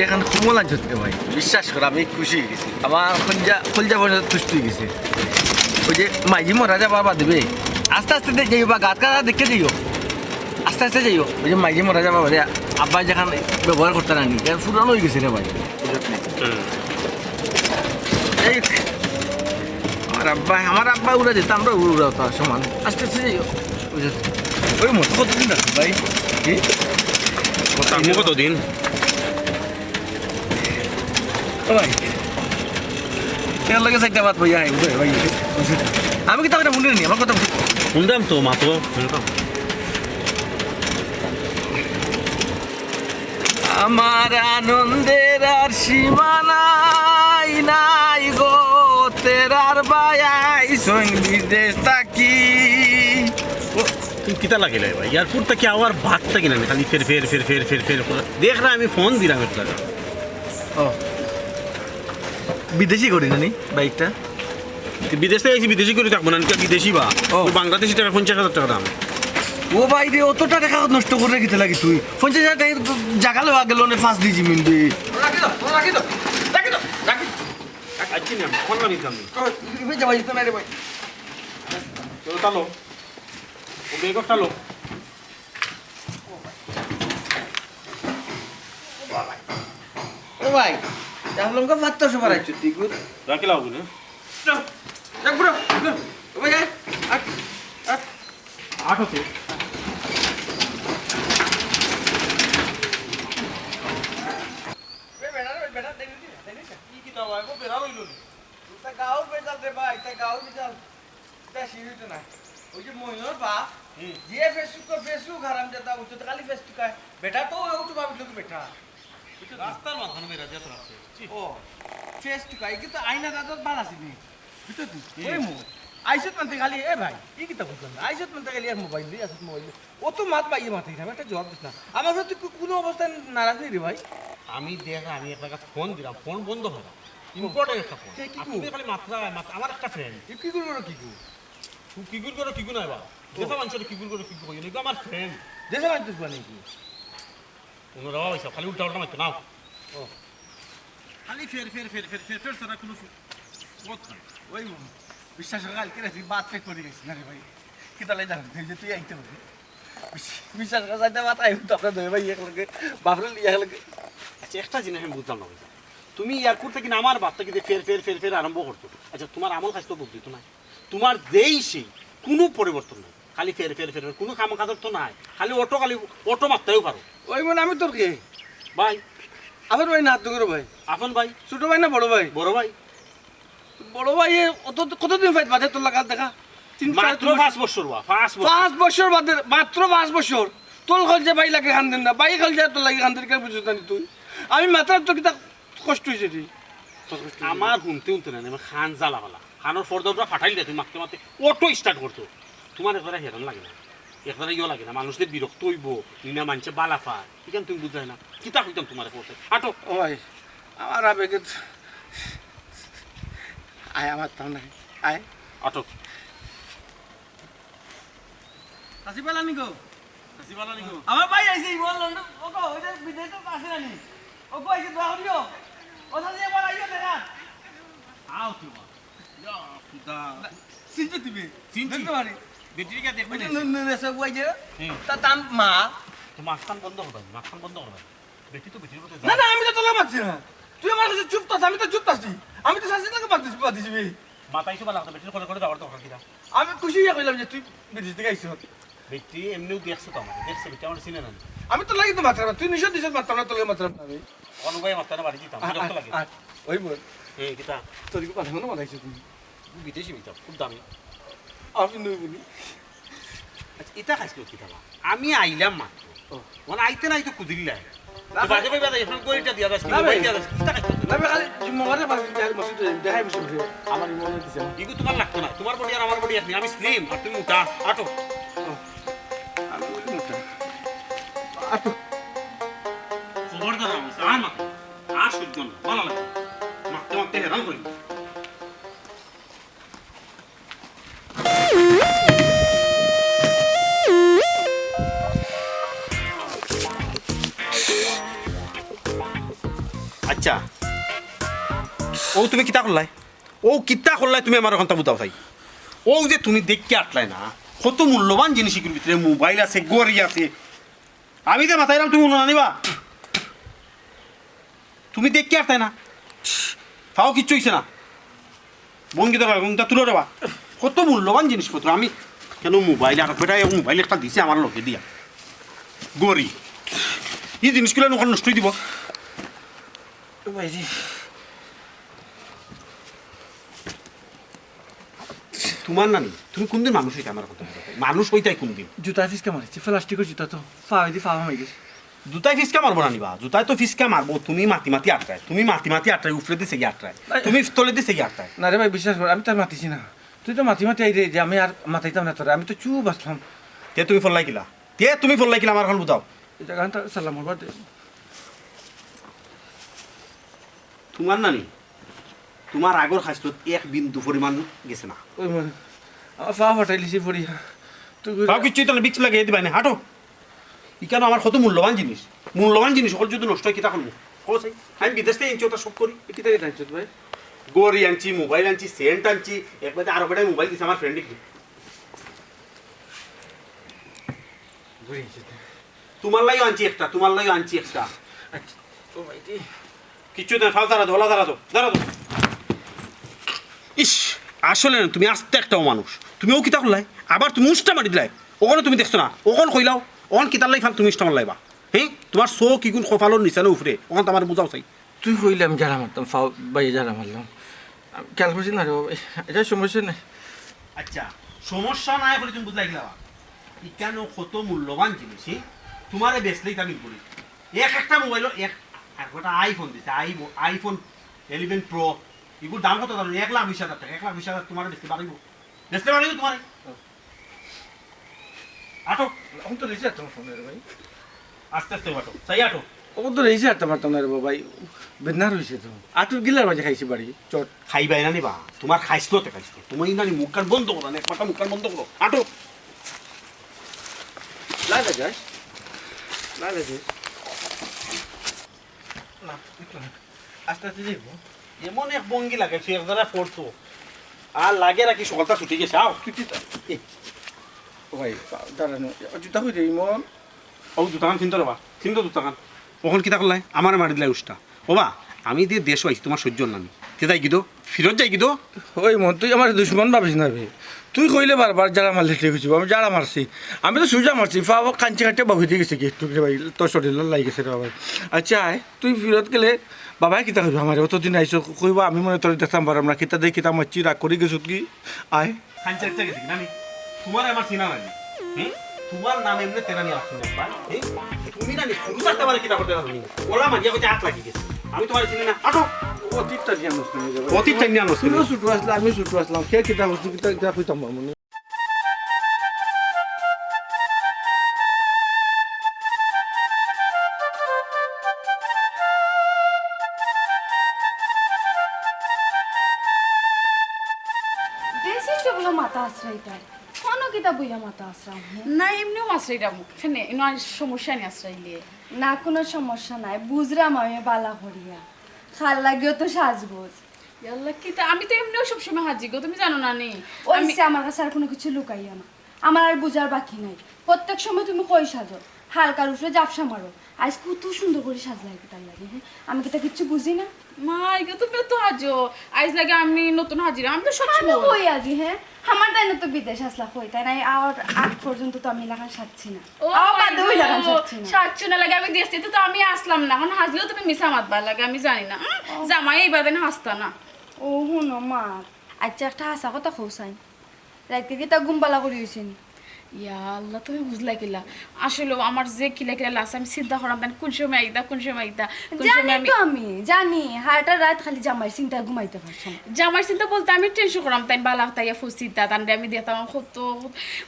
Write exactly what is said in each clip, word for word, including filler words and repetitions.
এখন কোমল আনছত রে ভাই, বিশ্বাস কর, আমি খুশি অই গেছি। আমার কলজা, কলজা পর্যন্ত তুষ্ট অই গেছে। ওই যে মাইজি মরা যাবা বাদে বে, আস্তে আস্তে দে-, যাইও বা গাত কাদা দেখে যাইও, আস্তে আস্তে যাইও। ওই যে মাইজি মরা যাবা বাদে আব্বা যেখান ব্যবহার করতে না নি, এর পুরানো অই গেছে রে ভাই। এই, আমার আব্বা, আমার আব্বা উড়া যেত, আমরা উড়া তো সমান। আস্তে আস্তে যাইও। বুঝছো? ওই মতো কতদিন রাখবো ভাই? কি? কত, আমি কতদিন? ও ভাই, এর লগে চাইরটা বাত ভাই, আয়, উঠে ভাই, উঠে। আমি কি তাহলে মনে নি, আমার কথা বলি। শুনতাম তো, মা তো, শুনতাম। আমার আনন্দের আর সীমা নাই, নাই গো, তেরার বায়াই সৈন বিদেশ থাকি। ও, তুমি কিতা লাগিলে ভাই? এয়ারপোর্ট থাকি আওয়ার বাদ থাকি না, খালি ফের, ফের, ফের, ফের, ফের, ফের করে। দেখ না, আমি ফোন দিলাম একটা। ও, বিদেশি ঘড়ি না নি বাইকটা? তুই বিদেশ থাকি আইছি, বিদেশি ঘড়ি থাকবো না, এটা বিদেশি বা। ও। ওই বাংলাদেশি টাকা পঞ্চাশ হাজার টাকা দাম। ও ভাই রে, অতটা টাকা নষ্ট করে কিতা লাগি তুই? পঞ্চাশ হাজার টাকা জাগা লওয়া গেল না, পাঁচ দিছি মিনবি। রাখি দাও, রাখি দাও, রাখি দাও, রাখি দাও। আজকে না, ফোন না নিতাম। ও, তুমি যাওয়া যেত না রে ভাই। চলো, চালো। ও বেগ চালো। ও ভাই, তাহলে আমাকে পাত্তা সবার আইছো তুই গুড। রাখি লাও গুনে। যাও, যাও, ঘুরো, ঘুরো। ও ভাই, আয়, আয়, আয়। আট হতো। এ বেটা, এ বেটা, দেখলি না? দেখলি না? কি কিতা ভাই? ও বেটা রইল না। তা গাউর বেজাল রে ভাই, তা গাউর বেজাল। তা সিঁড়ি তো না। ওই যে মহিলার বাপ, হুম। যে Facebook, Facebook হারাম দাদা, ওই তো খালি Facebook আয়। বেটা তো ওই তো ভাবিত লোক বেটা। ওই তো রাস্তার মাঝখানে মেয়েরা যে তোরা আছে। ও, Facebook আয়, কিন্তু আইনা দাদা ভালা আছিনি। বুঝছো তুই? হুম। ওই মো-, আইসত মানতে খালি, এ ভাই, ই কিতা বুঝলাম না। আইসত মানতে খালি এক মোবাইল লই, আইসত মোবাইল লই। ও তো মাত বাইয়ে মাতেই না, একটা জবাব দিস না। আমার ঘরে তুই কো-, কোনো অবস্থায় নারাজ নেই রে ভাই। আমি দেখ, আমি একটা কাছে ফোন দিলাম, ফোন বন্ধ হয় না। ইম্পর্টেন্ট একটা ফোন। কে, কি আর কো? তুমি খালি মাত্রা, মাত্রা, আমার একটা ফ্রেন্ড। এ কি করবো না কি কো? তুই কি গুড় করো, কি গুড় নাই বা? ও। যেসব মানুষের কি গুড় করো, কি গুড় করি, এগুলো আমার ফ্রেন্ড। যেসব মানুষ তুই জানি কি? ওনারা বাবা, খালি উল্টা উল্টা মারতো না। ও। খালি ফের, ফের, ফের, ফের, ফের, ফের ছাড়া কোনো সু-, পথ নাই। ওই বিশ্বাস কর, কালকে রাতে বাদ পেট করে গেছি না রে ভাই। কি তাহলে জানো, এই যে তুই আইতে পারবি। বিশ-, বিশ্বাস কর, যাইতে বাদ আইব তো আপনার দুই ভাই এক লগে, বাপরে লিয়ে এক লগে। আচ্ছা, একটা জিনিস আমি বুঝলাম না ভাই। তুমি এয়ারপোর্ট থেকে নামার বাদ থেকে যে ফের, ফের, ফের, ফের আরম্ভ করতো। আচ্ছা, তোমার আমল খাইতো বুদ্ধি তো নাই। তোমার যেই সেই, কোনো পরিবর্তন নাই। খালি ফের, ফের, ফের, ফের, কোনো কাম কাজর তো নাই। খালি অটো, খালি অটো মারতেও পারো। ওই মনে আমি তোর কে? ভাই। আমার ভাই না, তোর ভাই। আপন ভাই। ছোট ভাই না বড় ভাই? বড় ভাই। বড় ভাই, এ অত, কতদিন ভাই বাদে তোর লাগা দেখা? তিন, চার, মাত্র তিন পাঁচ বছর বা, পাঁচ বছর। পাঁচ বছর বাদে, মাত্র পাঁচ বছর। তোর কইলজা ভাই লাগে কান্দের না, ভাই কইলজা তোর লাগে কান্দের, কেন বুঝছ না তুই? আমি মাত্র তোর কিতা কষ্ট হইছে রে? তোর কষ্ট হইছে? আমার হুনতে হুনতে না, আমার কান জ্বালা বালা। কানর পর্দা উঠা ফাটাইল দে, তুই মারতে মারতে অটো স্টার্ট করতো। তোমার একবারে হেরান লাগে না, একবারে ইয়ে লাগে না, মানুষ যে বিরক্ত হইব, নিনা মানছে বালা পায়, এখান তুমি বুঝায় না। কিতা কইতাম তোমার পড়ছে? আটো। ও ভাই, আমার আবেগে আয়, আমার তাও নাই। আয়। আটো। চাচি পালানি গো? চাচি পালানি গো? আমার ভাই আইছে, ইমন লন্ডন, ও গো, ওই যে বিদেশে আছে নানি? ও গো, আইছে, দোয়া করিও। ও চাচি, এবার আইও দেখা। আও তো মা। ইয়া, খুদা। চিনছো তুমি? চিনছি। দেখতে পারি। বেটির কে দেখবে ওই যে না? নে-, নে-, নে, সব ওই যে, হুম। তা তাম মা। তো মাঝখান বন্ধ করবে, মাঝখান বন্ধ করবে। বেটি তো বেটির মতো না, যায়। না, আমি তো তোলা মারছি না। তুই আমার কাছে চুপ থাক, আমি তো চুপ আছি। আমি তো শাস্তি লাগে বাদ দিছি, বাদ দিছি বে। মাথায় শুভ লাগতো, বেটির করে করে যাওয়ার দরকার কিনা? আমি খুশি হয়ে কইলাম যে তুই বিদেশ থেকে আইছস। বেটি এমনিও দেখছে তো আমাকে, দেখছে বেটি আমার চিনে না। আমি তো লাগি তো মারতাম না, তুই নিশান দিছস মারতাম না, তোর লগে মারতাম না আমি। অনুভবে মারতাম না, বাড়ি দিতাম, আ-, বিরক্ত আ-, লাগে। আ-, ওই বল। এই কিতা? তোর কি কথা মনে মারাইছো তুই? বিদেশি মিঠা, খুব দামি। আমি নই বলি। আচ্ছা, এটা খাইছিল কি দাবা? আমি আইলাম মাত্র। ও। মানে আইতে নাই তো কুদিল্লা। না, তো বাজে ভাই বাজে, এখন কইটা দিয়া দাস, না ভাই। মোবাইল দিয়া দাস, কিতা খাইছো? না ভাই, খালি মোবাইলে বাজে, যাই মসজিদে যাই, দেখাই বসে বসে। আমার মোবাইল দিছে না। ইগু তোমার লাগতো না, তোমার বডি আর আমার বডি এক নি, আমি স্লিম আর তুমি মোটা, আটো। ও। আমি বলি মোটা। আটো। খবরদার আমার, আর মাত্র, আর সহ্য না, ভালো লাগে না। মারতে মারতে হেরান করি। ও তুমি কিতা করলায়? ও কিতা করলায় তুমি আমার অখানতা বুঝাও চাই। ও যে তুমি দেখিয়া আটলায় না, কত মূল্যবান জিনিস ইগুর ভিতরে, মোবাইল আছে, ঘড়ি আছে। আমি যে মাতাইরাম তুমি হুনো না নি বা। তুমি দেখিয়া আটলায় না, পাও কিচ্ছু অইছে না। ভঙ্গি ধরো, ঘুমটা তুলো রে বা। কত মূল্যবান জিনিসপত্র। আমি কেন মোবাইল, আর বেটায় মোবাইল একটা দিছে আমার লগে দিয়া, ঘড়ি। ই জিনিসগুলা অখন নষ্ট অই দিবো। ও ভাইজি। তুমার নানি, তুমি কুনদিন মানুষ অইতায় আমার কথা? মানুষ অইতায় কুনদিন? জুতা ফিসকা মারিছি, প্লাস্টিকর জুতা তো, পাওদি পাও হামাই গেছে। জুতায় ফিসকা মারবো না নি বা, জুতায় তো ফিসকা মারবো। তুমি মাতি মাতি আটরায়, তুমি মাতি মাতি আটরায়, উপরেদি ছেগি আটরায়, তুমি তলেদি ছেগি আটরায়। না রে ভাই, বিশ্বাস কর, আমি তো আর মাতিছি না। তুই তো মাতি মাতি আইরে যে আমি আর মাতাইতাম না তোরে, আমি তো চুপ আছলাম। তে তুমি ফল্লাই কিলা? তে তুমি ফল্লাই কিলা আমার অখন বুঝাও। এই জাগাটা সালাম করবার দে। তুমার নানি, তুমার আগর খাইছলত এক বিন্দু পরিমাণ গেছে না। ওই মা, আমার পা ফাটাইলিছি পড়িয়া। তুই কই- পাও কিচ্ছু অইতো না, ভিক্স লাগাই দিবায় নে, আটো। ইখানো আমার কত মূল্যবান জিনিস, মূল্যবান জিনিস অকল যদি নষ্ট অয়, কিতা করমু? কও চাই, আমি বিদেশ থাকি আনছি, ওটা শখ করি। কিতা কিতা আনছত ভাই? ঘড়ি আনছি, মোবাইল আনছি, সেন্ট আনছি, একবারে আরো কয়টা মোবাইল দিছে আমার ফ্রেন্ডে। ঘড়ি আনছত। তুমার লাগিও আনছি একটা, তুমার লাগিও আনছি একটা। আচ্ছা, ও ভাই রে। কিচ্ছু না, ফাও দাঁড়া দাও, ওলা দাঁড়া দাও, দাঁড়া দাও। ইস, আসলে না, তুমি আস্তা একটা অমানুষ। তুমি ও কিতা করলায়? আবার তুমি উষ্টা মারি দিলায়। অখনো তুমি দেখছো না, অখন কইলাও, অখন কিতার লাগি ফান তুমি উষ্টা মারলায় বা? হে, তুমার চউখ ইগুন কপালর নিচে না উপরে, অখন তো আমারে বুঝাও চাই। তুই কইলে আমি ঝাড়া মারতাম, ফাও বাইয়ে ঝাড়া মারলাম। আমি খেয়াল করছি না রে বাবা, এটা সমস্যা নাই। আচ্ছা, সমস্যা নাই করি তুমি বুঝলায় কিলা বা? ইখানো কত মূল্যবান জিনিস, হে? তুমারে বেচলেই তা মিল করি। এক একটা মোবাইল, এক, আর কয়টা আইফোন দিছে, আই-, আইফোন ইলেভেন প্রো। ইগুর দাম কত জানো? এক লাখ বিশ হাজার টেকা, এক লাখ বিশ হাজার তুমারে বেচতে পারিবো। বেচতে পারিবো তুমারে। আটো। অখন তো রিচার্জ তোমার ফোনের ভাই। আস্তে আস্তে আটো। চাই আটো। অখন তো রিচার্জ তোমার তোমার রে ভাই। বেদনা রইছে তো। আটুর গিলার মাঝে খাইছি বাড়ি। চট। খাইবায় না নি বা? তুমার খাইছলতে খাইছলত। তুমি নানি মুখখান বন্ধ করো না, এক পাটা মুখখান বন্ধ করো। আটো। লাগে যাস। লাগে যাস। না, একটু না। আস্তে আস্তে যাইবো। এমন এক ভঙ্গি লাগাইছো, এক জারা পড়ছো। আর লাগে রাখি সকালটা ছুটি গেছে, আও। তুই কি তা-, এ, ও ভাই, দাঁড়ানো। জুতা কই রে, ইমন? ও জুতাখান চিনতো রে বা, চিনতো জুতাখান। অখন কিতা করলায়? আমারে মারি দিলায় উষ্টা। ও বা, আমি যে দেশো আইছি, তুমার সহ্য অর না নি। তে যাই গি দো, ফিরত যাই গি দো। ওই মন, তুই আমার দুশমন ভাবিস না বে। তুই কইলে বারবার ঝাড়া মারলে ঠিক অইছে, আমি ঝাড়া মারছি। আমি তো সুজা মারছি, ফাও কাঞ্চি কাটে বাবু দিয়ে গেছে কি একটু রে ভাই, তোর শরীর লাই গেছে রে ভাই। আচ্ছা আয়, তুই ফিরত গেলে বাবায় কিতা কইবো আমারে? অতদিন আইছো, কইবো আমি মনে তোরে দেখতাম পারলাম না, কিতা দেখি কিতা মারছি, রাগ করি গেছত কি? আয়। কাঞ্চি কাটে গেছে কি নানি? তুমারে আমার চিনা নাই। হুম? তুমার নাম এমনে তেরা নিয়া আসুন একবার। হুম? তুমি নানি শুরু থাকতে পারে কিতা করতে পারো নি? ওলা মারিয়া কইতে আত লাগি গেছে। আমি তুমারে চিনি না। আটো। অতীতটা নিয়া নষ্ট অই যাবে। অতীতটা নিয়া নষ্ট অই যাবে। তুমিও ছোট আছলা, আমিও ছোট আছলাম। কে কিতা করছে, কিতা, কিতা কইতাম পারমু না। ড্রেসিং টেবিলো মাথা আছড়াইতায়। অনো কিতা বইয়া মাথা আছড়াও, হে? না, এমনেউ আছড়াইরাম। কেনে, ইনো আর সমস্যা নি আছড়াইলে। না, কুনু সমস্যা নাই। বুঝরাম আমি বালা করিয়া। খাল লাগিও তো সাজগোজ। ইয়াল্লা, কিতা? আমি তো এমনেউ সবসময় হাজি গো, তুমি জানো না নি? ওই আমি সে আমার কাছে আর কুনু কিছু লুকাইও না। আমার আর বুঝার বাকি নাই। প্রত্যেক সময় তুমি কই সাজো? হালকার উপরে ঝাপসা মারো। আইজ কত সুন্দর করি সাজলায় কিতার লাগি, হে? আমি কিতা কিচ্ছু বুঝি না? মাই গো, তুমি তো হাজো। আইজ লাগে আমি নতুন হাজিরা, আমি তো সব আমি সময়। কই আজি, হে? আমার তাই না তো বিদেশ আছলা কই, তাই নাই? আর আগ পর্যন্ত তো আমি লাখান সাজছি না। ও আও মাই বাদে ওই লাখান গো, সাজছি না। সাজছো না লাগে আমি দেশ থেকে তো আমি আছলাম না। অখন হাজলেও তুমি মিছা মাতবার লাগে, আমি জানি না। উম, জামাই এই বাদে না হাসতা না। ও হুনো মা, আচ্ছা একটা হাছা কথা কও চাই। রাইতে কিতা ঘুম বালা করি অইছে নি? ইয়া আল্লাহ, তুমি বুঝলা কিলা? আসলে আমার যে কিলা কিলা লাগছে, আমি চিন্তা করাম তাইন কুন সময় আইতা, কুন সময় আইতা, কুন সময় জানি আমি তো আমি, জানি। হারাটা রাইত খালি জামাইর চিন্তায় ঘুমাইতে পারছো না। জামাইর চিন্তা বলতে আমি টেনশন করাম তাইন বালা তাইয়া ফসিতা, তানরে আমি দেখতাম কত,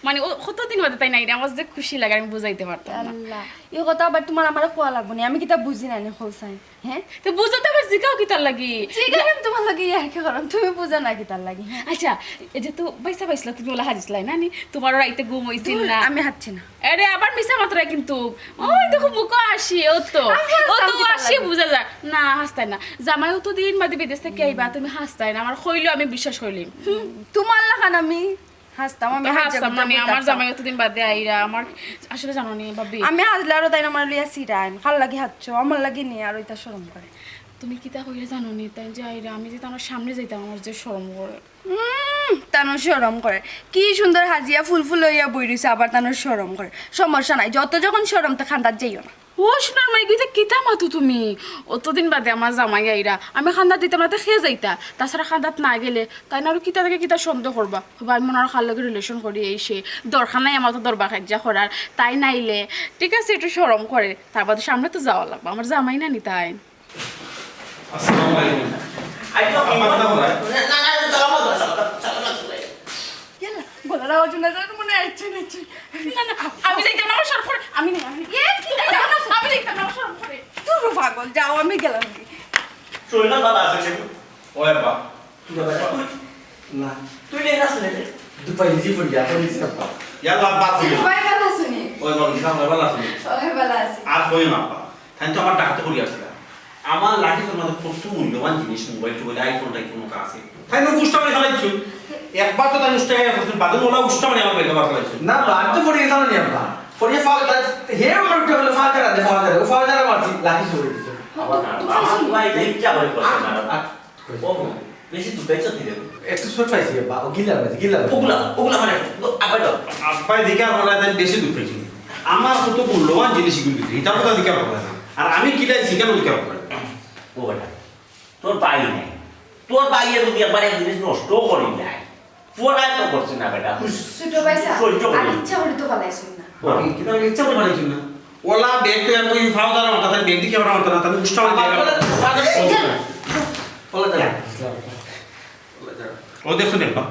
মানে ও কতদিন বাদে তাইন আইরা, আমার যে খুশি লাগে আমি বুঝাইতে পারতাম না। আল্লাহ। ই কথা আবার তুমার আমারে কওয়া লাগবো নি, আমি কিতা বুঝি না নি, কও চাই। হ্যাঁ? তে বুঝো তো আবার জিকাও কিতার লাগি? ঠিক আছে, আমি তুমার লগে ইয়ার্কি করলাম, তুমি বুঝো না কিতার লাগি, হ্যাঁ? আচ্ছা, এই যে তো পয়সা পাইছিলা, তুমি ওলা হাজিছিলাই না নি? তুমারও রাইতে ঘুম অইছিল না। আমি হাঁটছি না। আরে, আবার মিছা মাতরায় কিন্তু। ওই দেখো, মুখো হাসি, ও তো। আমি ও তো হাসতাম কিতার লাগি? বুঝা যায়। না, হাসতায় না। জামাই অতদিন বাদে বিদেশ থাকি আইবা, তুমি হাসতায় না। আমারে কইলেও আমি বিশ্বাস করিলিমু। হুম, তুমার লাখান আমি হাসতাম, আমি তো হাসতাম না নি, আমার জামাই অতদিন বাদে আইরা, আমার আসলে জানো নি, ভাবি। আমি হাসলে আরো তাইন আমারে লইয়া চিরাইন, কার লাগি হাসছো, আমার লাগি নি, আর ইতা শরম করে। তুমি কিতা কইরা জানো নি, তাইন যে আইরা, আমি যে তান সামনে যাইতাম, আমার যে শরম করে। উম, তানও শরম করে। কি সুন্দর হাজিয়া ফুল ফুল অইয়া বই রইছে, আবার তানও শরম করে। সমস্যা নাই, যত যখন শরম তো কান্দাত যাইও না। ও সোনার মাই, ইতা কিতা মাতো তুমি? অতদিন বাদে আমার জামাই আইরা, আমি কান্দাত দিতাম না, তে কে যাইতা? তাছাড়া কান্দাত না গেলে তাইন আরো কিতা থাকি কিতা সন্দেহ করবা। হবা আমি মনে অয় কার লগে relation করি, এই সেই। দরকার নাই আমার তো দরবার কাইজ্জা করার। তাইন আইলে ঠিক আছে, একটু শরম করে, তার বাদে সামনে তো যাওয়া লাগবো, আমার জামাই না নি তাইন। আসসালামু আলাইকুম। আই তো আব্বা, কিতা বলে? না, না, না, সালাম আলাইকুম, সালাম আলাইকুম, সালাম আলাইকুম। ইয়াল্লা, গলার আওয়াজ না জানো মনে হয় আইছে, আইছে। না, না, আমি যাইতাম না, আমার শরম করে। আমি নাই, আমি নাই। এ, কি যাইতাম না? আমি যাইতাম না, আমার শরম করে। দূর পাগল, যাও, আমি গেলাম। শরীর ভালা আছে নি? ও আব্বা। তুই বাবা, তুই? না। তুই লেগে আসলে রে? দুপাই নিজে পড়ি যা, পড়ি যা। ইয়াল্লা, বাদ দিও। ভাই ভালা আছো নি? ওই বাবা, কিতা ভালা আছো নি? ওই ভালা আছি। আর কইও না আব্বা। তাইন তো আমার ডাকতে করি আসলা। আমার লাকি তোর মাঝে কত মূল্যবান জিনিস, মোবাইল টোবাইল, iPhone টাইফোন ওটা আছে। তাইন তো গুষ্টা মারি ফালাইছো। একবার তো তাইন উষ্টা খাইয়া করছেন, বাদে ওলা উষ্টা মারি আমার বেটা বার ফালাইছো। না, বাদ তো পড়ে গেলাম না আব্বা। পড়ে ফাল, তা হে আমার উঠে বলে ফাল তারা দে, ফাল তারা, ও ফাল তারা মারছি, লাকি চলে গেছে। আবার না, আমার ভাই ইচ্ছা করে করছে না। আর ও, বেশি দুঃখ পাইছো তুই রে? একটু ছোট পাইছি, বা, ও গিলা পাইছি, গিলা পাইছি। ওগুলা, ওগুলা মানে, ও, আবার দাও। আব্বাই দেখে আমার রাতে বেশি দুঃখ পাইছি। আমার কত মূল্যবান জিনিস এগুলো দিতে, এটা কথা দিকে পারবে না। আর আমি কিলাইছি, কেন দিকে পারবে না? ও বেটা, তোর ভাই নাই। তোর ভাইয়ে যদি একবার এক জিনিস নষ্ট করি যায়, পড়ায় তো করছে না বেটা। ছোট ভাই স্যার, সহ্য করি। আর ইচ্ছা করে তো ফালাইছেন না। আমি কিতা ইচ্ছা করে ফালাইছি না? ওলা ব্যাগ তো আর কই ফাও ধরা মাথা, তাই ব্যাগ দিকে ফাও ধরা মাথা, তাই উষ্টা আমার আবার ব্যাগ। বলে, বলে, এই যে, বলে যা। ও দেখছো দেখবা,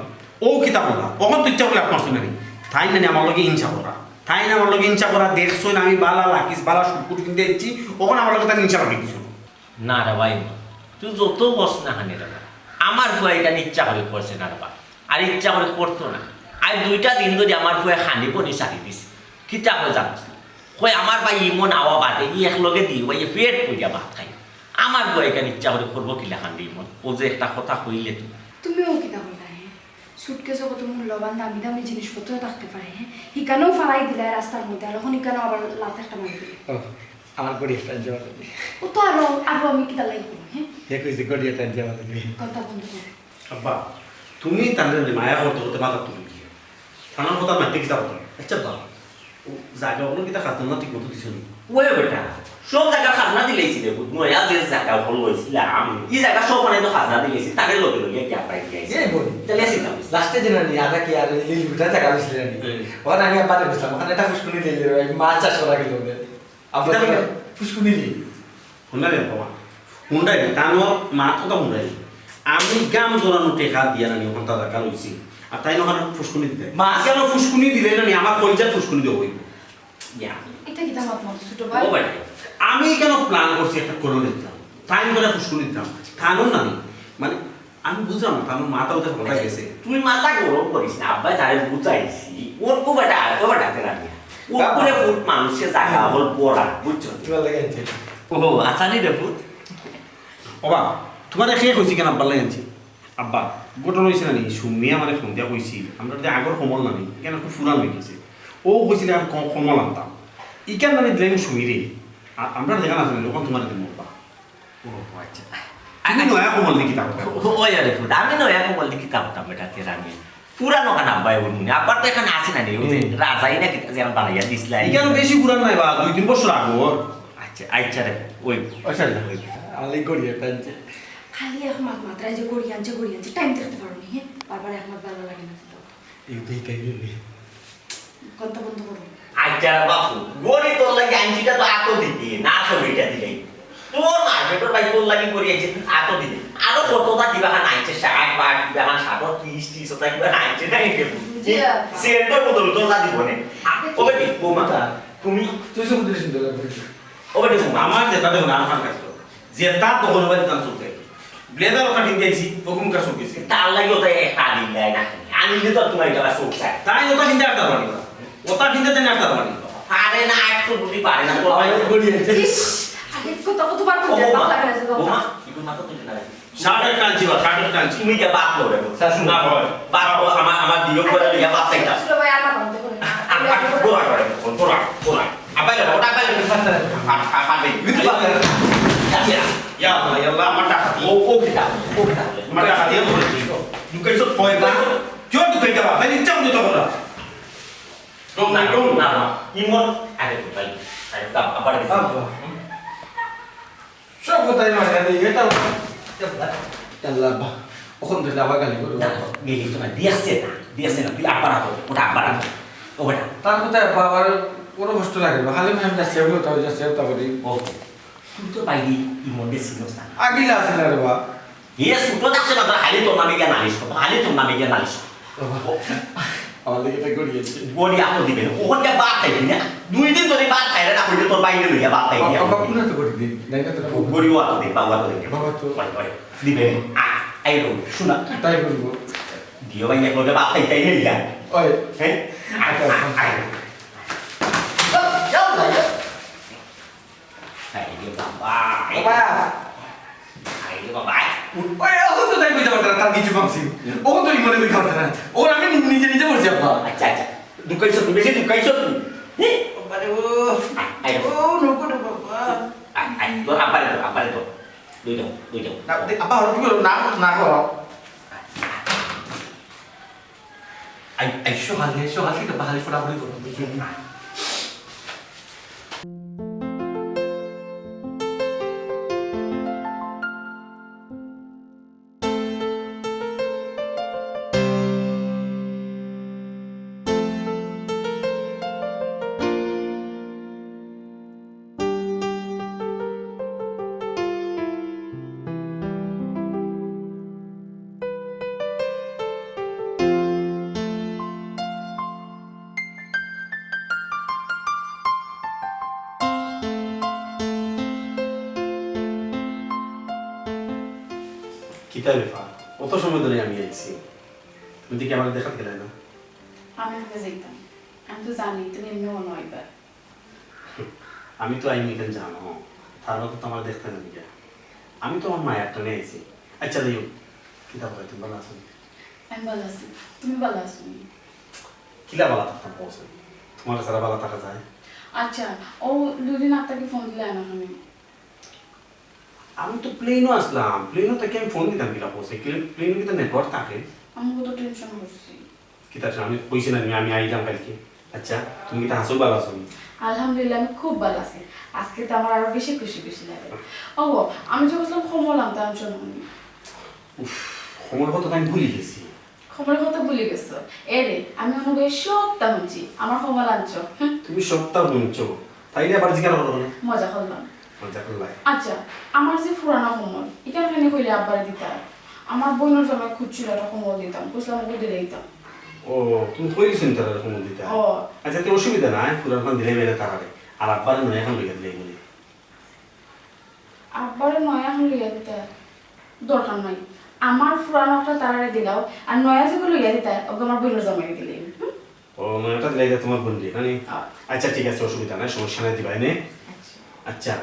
ও কিতা বললা, অখন তো ইচ্ছা করে আপনার শুনে নি। তাইন না নি আমার লগে হিংসা করা, তাইন না আমার লগে হিংসা করা, দেখছো না আমি বালা লাকিস, বালা শুটকুট কিনতে যাচ্ছি, অখন আমার লগে তাইন হিংসা করে কিছু। না রে ভাই, তুই যত বস না হানি রে ভাই, আমার ফুয়া ইখান ইচ্ছা করে করছে না রে ভাই, আর ইচ্ছা করে করতো না। আর দুইটা দিন ধরি আমার ফুয়া খানি পানি ছাড়ি দিছে, কিতা কয় জানোস? কয় আমার ভাই ইমন আওয়া বাদে ই এক লগে দি ভাই পেট পুরিয়া ভাত খাই। আমার ফুয়া ইখান ইচ্ছা করে করবো কিলাখান রে ইমন? ও যে একটা কথা কইলে তুই। তুমিও কিতা করলা, হ্যাঁ? সুটকেসো কত মূল্যবান দামি দামি জিনিসপত্র থাকতে পারে, হ্যাঁ? হিকানেও ফালাই দিলা রাস্তার মধ্যে, আর অখন হিকানেও আবার লাথ একটা মারি দিলে। ও, আমার ঘড়ি একটা আনতে পারো নি? ও তো আরো, আরো আমি কিতা লাগি করবো, হ্যাঁ? হে কইছে ঘড়ি একটা আনতে পারো নি? কথা বন্ধ করো। আব্বা, তুমি তানরে মায়া করতে করতে মাথা তুলি গিয়া। তানর কথা মানতে কিতা কথা? আচ্ছা বাবা, ও জাগা অগুলো কিতা খাজনা ঠিক মতো দিছো নি? ওই বেটা, সব জাগা খাজনা দিলাইছি রে, বুঝ নয়া যে জাগা অগুলো লইছিলাম, ই জাগা সব মানে তো খাজনা দিলাইছি, তারে লগে লগে কি আপাই দিলাইছি। এই বল। তাহলে আসি না। লাস্টে যে নানি, আদা কি আর লিলি বেটা জাগা লইছিল নানি? হুম। ওখানে আমি আব্বারে বুঝলাম, ওখানে একটা ফুসকুনি দিলে, ওই মাছ চাষ করা গেল ওদের। আব্বা কিতা বলে? ফুসকুনি দি। হুনরা রে বাবা, হুনরাই না, তানর মাত কথা হুনরাই না। আমি গাম জোরানো টেকা দিয়া নানি ওখান তাজা কাল হইছি। আর তাইন ওখানে ফুসকুনি দিতে। মাছ কেন ফুসকুনি দিলে নানি, আমার কলজার ফুসকুনি দেবো হইব। ইয়া। এটা কিতা মাত মাতো ছোট ভাই? ও ভাই, আমি কেন প্ল্যান করছি একটা কলোনি দিতাম, তাইন করে ফুসকুনি দিতাম, তানর নানি, মানে, আমি বুঝলাম না, তানর মাথা উঠে কথা গেছে। তুই মাথা গরম করিস না, আব্বাই তারে বুঝাইছি। ওর ও বেটা, ও বেটা, তেরা মিয়া। ও বাবা। করে ফুট মানুষে জাগা হল পড়া, বুঝছো? তোমার লাগে আনছি। ও, আসানি রে ফুট। ওবা, তোমারে কে কইছি কেন আব্বার লাগে আনছি? আব্বা, ঘটনা হইছে না নি, সুমিয়া মানে ফোন দিয়া কইছি, আমরা যদি আগর কমল নানি, এখানে একটু ফুরান হয়ে গেছে। ও কইছিল আর ক-, কমল আনতাম। ইখান মানে দিলাম সুমিরে। আ-, আমরা দেখা না জানি, যখন তোমার দিন মরবা। ও, আচ্ছা। তুমি নয়া কমল দি কিতা করতাম? ও, ওই আরে ফুট, আমি নয়া কমল দি কিতা করতাম, বেটা, তেরা মিয়া। পুরানো খান আব্বাই বলুন, আব্বার তো এখানে আছে না নি, ওই যে হুম। রাজাই না কিতা যে বানাইয়া দিছিলা। এখানে বেশি পুরান নাই বা, দুই তিন বছর আগে ওর। আচ্ছা, আচ্ছা রে, ওই। আচ্ছা, ওই। আলি করি একটা আনছে। খালি এক মাত মাত্রায় যে করি আনছে, করি আনছে, টাইম দেখতে পারো নি, হ্যাঁ? বারবার এক মাত ভালো লাগে না তো। এই তো এটাই বলি। কথা বন্ধ করো। আচ্ছা রে বাপু, গড়ি তোর লাগি আনছিটা তো আতো দিতি, না তো এটা দিলাই। তোর মার্কেটর ভাই তোর লাগি করি আনছি, আতো দিবি। আরো কতটা কিবা খান আনছে, শার্ট, পাট, কিবা খান শার্ট, পিস, টিস, ওটা কিবা খান আনছে, না এটা? জি, আপা। সেলটা বদল তোর লাগি বনে। আ, ওকে দি, বৌমা। তুমি, তুই চোখ দিলে শুনতে লাগবে। ও বেটি, আমার যেটা দেখো না, আমার কাছে যেটা তখন ওই দাম চলতে। ব্লেজার ওটা কিনতে আইছি, ওরকম কাজ চলতেছে। তার লাগি ওটা একটা আদিন দেয় না। আনিলে তো তোমার এটা চোখ চায়। তাই ওটা কিনতে একটা পারি না। ওটা কিনতে দেন একটা পারি না। পারে না, একটু বুদ্ধি পারে না। তো আমার গড়ি আছে। ইস, আগে কত, কতবার ও করতে বৌমা, ভালো লাগে না যে বাবা। বৌমা, একটু মাথা তুলে না। শার্টের টানছি বা, শার্টের টানছি। তুমি যে বাপ লো রে। শাশুড়ি। না হয়। বাপ লো, আমার, আমার দিও করে দিয়া বাপ তাই না। ছোট ভাই, আমার বাবা তো করে না। আ-, আ-, আ-, গোড়া করে, গোড়া, গোড়া। আপাই লো, ওটা আপাই লো। আ-, আ-, আপাই লো। ইয়া, ইয়া আল্লাহ, ইয়া আল্লাহ, আমার টাকা। ও, ও কিতা, ও কিতা। আমার টাকা দিয়ে বলেছি। লুকাইছো, ভয় পাইছো। কেউ লুকাইতে পারবে না, ইচ্ছা মতো করো। রং নাই, রং না, না। ইমন, আরে ভাই, আরে, আবার আব্বা। সব কথাই মাঝে নেই, এটা আল্লাহ, আল্লাহ, আব্বা। ওখান থেকে আবার গালি করো। না, গালি তো না, দিয়েছে না, দিয়েছে না, তুই আব্বার হাতে, ওটা আব্বার হাতে। ও বেটা। তার কথায় আব্বা আবার কোনো কষ্ট লাগে না। খালি আমি যাচ্ছি, আমি ওটা যাচ্ছি, ওটা করি। ও, তুই তো বাইরে ইমনকে চিনস না। আগিলা আছে না রে বা? এ ছোট যাচ্ছে না, তোর খালি তোর নামে গিয়া নালিশ করবো, খালি তোর নামে গিয়া নালিশ করবো। বাবা, আমার দিকে একটা ঘড়ি আছে। ঘড়ি আপনি দিবেন, ওখানটা বাদ খাইবি না। দুই দিন ধরে বাদ খাইলে না, হইলে তোর বাইরে লইয়া বাদ খাইবি। বাবা, বাবা, কোন হাতে ঘড়ি দিন? ডাইন হাতে না বাবা? ঘড়িও আপনি দিন, বাবা তো দিন। বাবা তো ওই, ওই, দিবেন। আ, এই লো, শোনা। তাই করবো। দিও ভাই, এক লোকে বাদ খাইতে আইলে যা। ওই। হ্যাঁ? আয়, আয়, আয়। যাও, যাও, যাও। আরে বাবা। বাবা। আরে বাবা। ওই, ওখান তো তাই কইতে পারতাম না, তার কিছু ভাবছি। ওখান তো ইমনে কইতে পারতাম না। ওর আমি নিজে নিজে বলছি, আব্বা। আচ্ছা, আচ্ছা। ঢুকাইছো তুমি, বেশি ঢুকাইছো তুমি। হে? বাবা রে, ও। আয়, আয়। ও, নুকু রে বাবা। আয়, আয়। তোর আব্বারে তো, আব্বারে তো। দুই দাও, দুই দাও। না, দে, আব্বা, ওর কি হলো? না, না, করো। আই, আইসো হালি, আইসো হালি, তো বাহালি ফোটাফুটি করো, বুঝছো? কিতা ব্যাপার? অত সময় ধরি আমি আইছি, তুমি দেখি আমারে দেখাত গেলায় না? আমি আগে যাইতাম, আমি তো জানি তুমি এমনিও অনো আইবা। আমি তো আইমু ইখান জানো, তার বাদে তো আমারে দেখতায় না নি গিয়া। আমি তো আমার মায়ার টানে আইছি। আচ্ছা, যাই হোক, কিতা অয়, তুমি ভালা আছো নি? আমি ভালা আছি, তুমি ভালা আছো নি? কিলা ভালা থাকতাম কও চাই? তোমারে ছাড়া ভালা থাকা যায়? আচ্ছা, ও দুই দিন আগ থাকি ফোন দিলায় না কেনে? আমি তো প্লেনো আছলাম, প্লেনো থাকি আমি ফোন দিতাম কিলা কও চাই? প্লেন, প্লেনো কিতা নেটওয়ার্ক থাকে? আমি কত টেনশন করছি। কিতা, আমি কইছি না নি, আমি আইলাম কালকে। আচ্ছা, তুমি কিতা হাছাউ ভালা আছো নি? আলহামদুলিল্লাহ, আমি খুব ভালা আছি। আজকে তো আমার আরো বেশি খুশি খুশি লাগে। ও, আমি যে কইছিলাম কমল আনতাম, আনছো না নি? উফ, কমলর কথা তো আমি ভুলি গেছি। কমলর কথা ভুলি গেছো? এ রে, আমি অনো বইয়া সবতা হুনছি, আমার কমল আনছো। হুম। তুমি সবতা হুনছো, তাইলে আবার জিকার করো না। মজা করলাম। মজা করলাই। আচ্ছা, আমার যে পুরানা কমল, ইখান কেনে কইলে আব্বারে দিতা? আমার বইনর জামাই খুঁজছিল, একটা কমল দিতাম, কইছিলাম ওগু দিলে দিতাম। ও, তুমি কই দিছো নি তারারে কমল দিতা? ও। আচ্ছা, তে অসুবিধা নাই, পুরানাখান দিলাইবায় তারারে। আর আব্বারে নয়াখান লইয়া দিলাইবায়। আব্বারে নয়াখান লইয়া দিতা? দরকার নাই। আমার পুরানা একটা তারারে দিলাও, আর নয়া যেগু লইয়া দিতা, ওগু আমার বইনর জামাইরে দিলাইবায়। হুম? ও, মানে ওটা দিলাইবায় তোমার বইনরে, না নি? হ্যাঁ। আচ্ছা, ঠিক আছে, অসুবিধা নাই, সমস্যা নাই, দিবায়নে। আচ্ছা। আচ্ছা,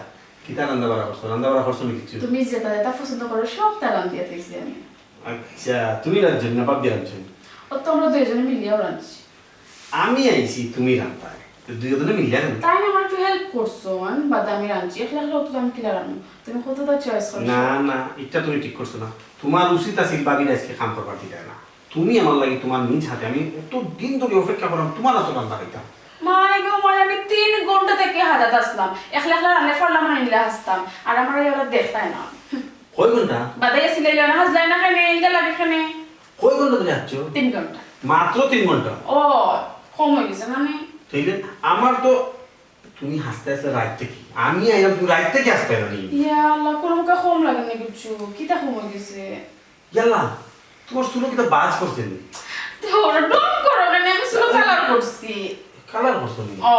কিতা রান্দা বাড়া করছো? রান্দা বাড়া করছো নি কিচ্ছু? তুমি যেটা যেটা পছন্দ করো, সবতা রান্ধিয়া থইছি আমি। আচ্ছা, তুমি রান্ধছো না, ভাবিয়ে রান্ধছো? ও তো আমরা দুইজনে মিলিয়াউ রান্ধছি। আমি আইছি, তুমি রান্তায়। তো দুইজনে মিলিয়া রান্ধি। তাইন আমারে একটু help করছইন, বাদে আমি রান্ধছি। একলা একলা অত আমি কিলা রান্ধমু? তুমি কততা choice করছো। না, না, ইটা তুমি ঠিক করছো না। তোমার উচিত আছিল ভাবিরে আজকে কাম করবার দিতায় না। তুমি আমার লাগি তোমার নিজ হাতে, আমি অত দিন ধরি অপেক্ষা করলাম, তোমার আতো রান্দা খাইতাম। মাই গো মাই, আমি তিন ঘন্টা থাকি হাদাত আছলাম। একলা একলা রান্ধি পারলাম না, ইলা হাছতাম। আর আমারে ইলা দেখতায় না। কয় ঘন্টা? বাদে এসি লাইলে না, হাজলাই না কেনে, ইলা লাগে কেনে। কয় ঘন্টা ধরি হাছছো? তিন ঘন্টা। মাত্র তিন ঘন্টা? ও, কম অই গেছে না নি? তাইলে আমার তো তুমি হাছতে আছলে রাইত থাকি। আমি আইলাম, তুমি রাইত থাকি হাছতায় না নি? ইয়া আল্লাহ, কুনু মুখে কম লাগে না কিচ্ছু। কিতা কম অই গেছে? ইয়াল্লা, তোমার চুলো কিতা বাজ পড়ছে নি? তে ওরা ঢং করো কেনে, আমি চুলো colour করছি। Colour করছো নি? ও।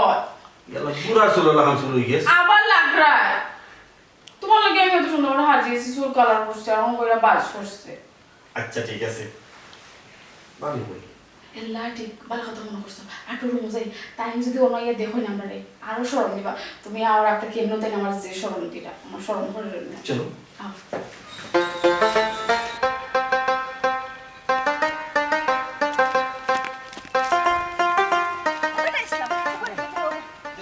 ইয়াল্লা, বুড়ার চুল লাখান চুল অই গেছে। আবার লাগরা। তুমার লাগি আমি অত সুন্দর করি হাজি আইছি, চুল কালার করছি, আর অখন কইরা বাজ করছে। আচ্ছা, ঠিক আছে। ভাবি কই? এল্লা ঠিক, ভালা কথা মনো করছো। আর একটু রুমো যাই, তাইন যদি অনো আইয়া দেখইন আমরারে, আরো শরম দিবা। তুমি আর রাখতে কেমনে তাই আমার যে শরম দিলা, আমার শরম করে রইল না। চলো। আও।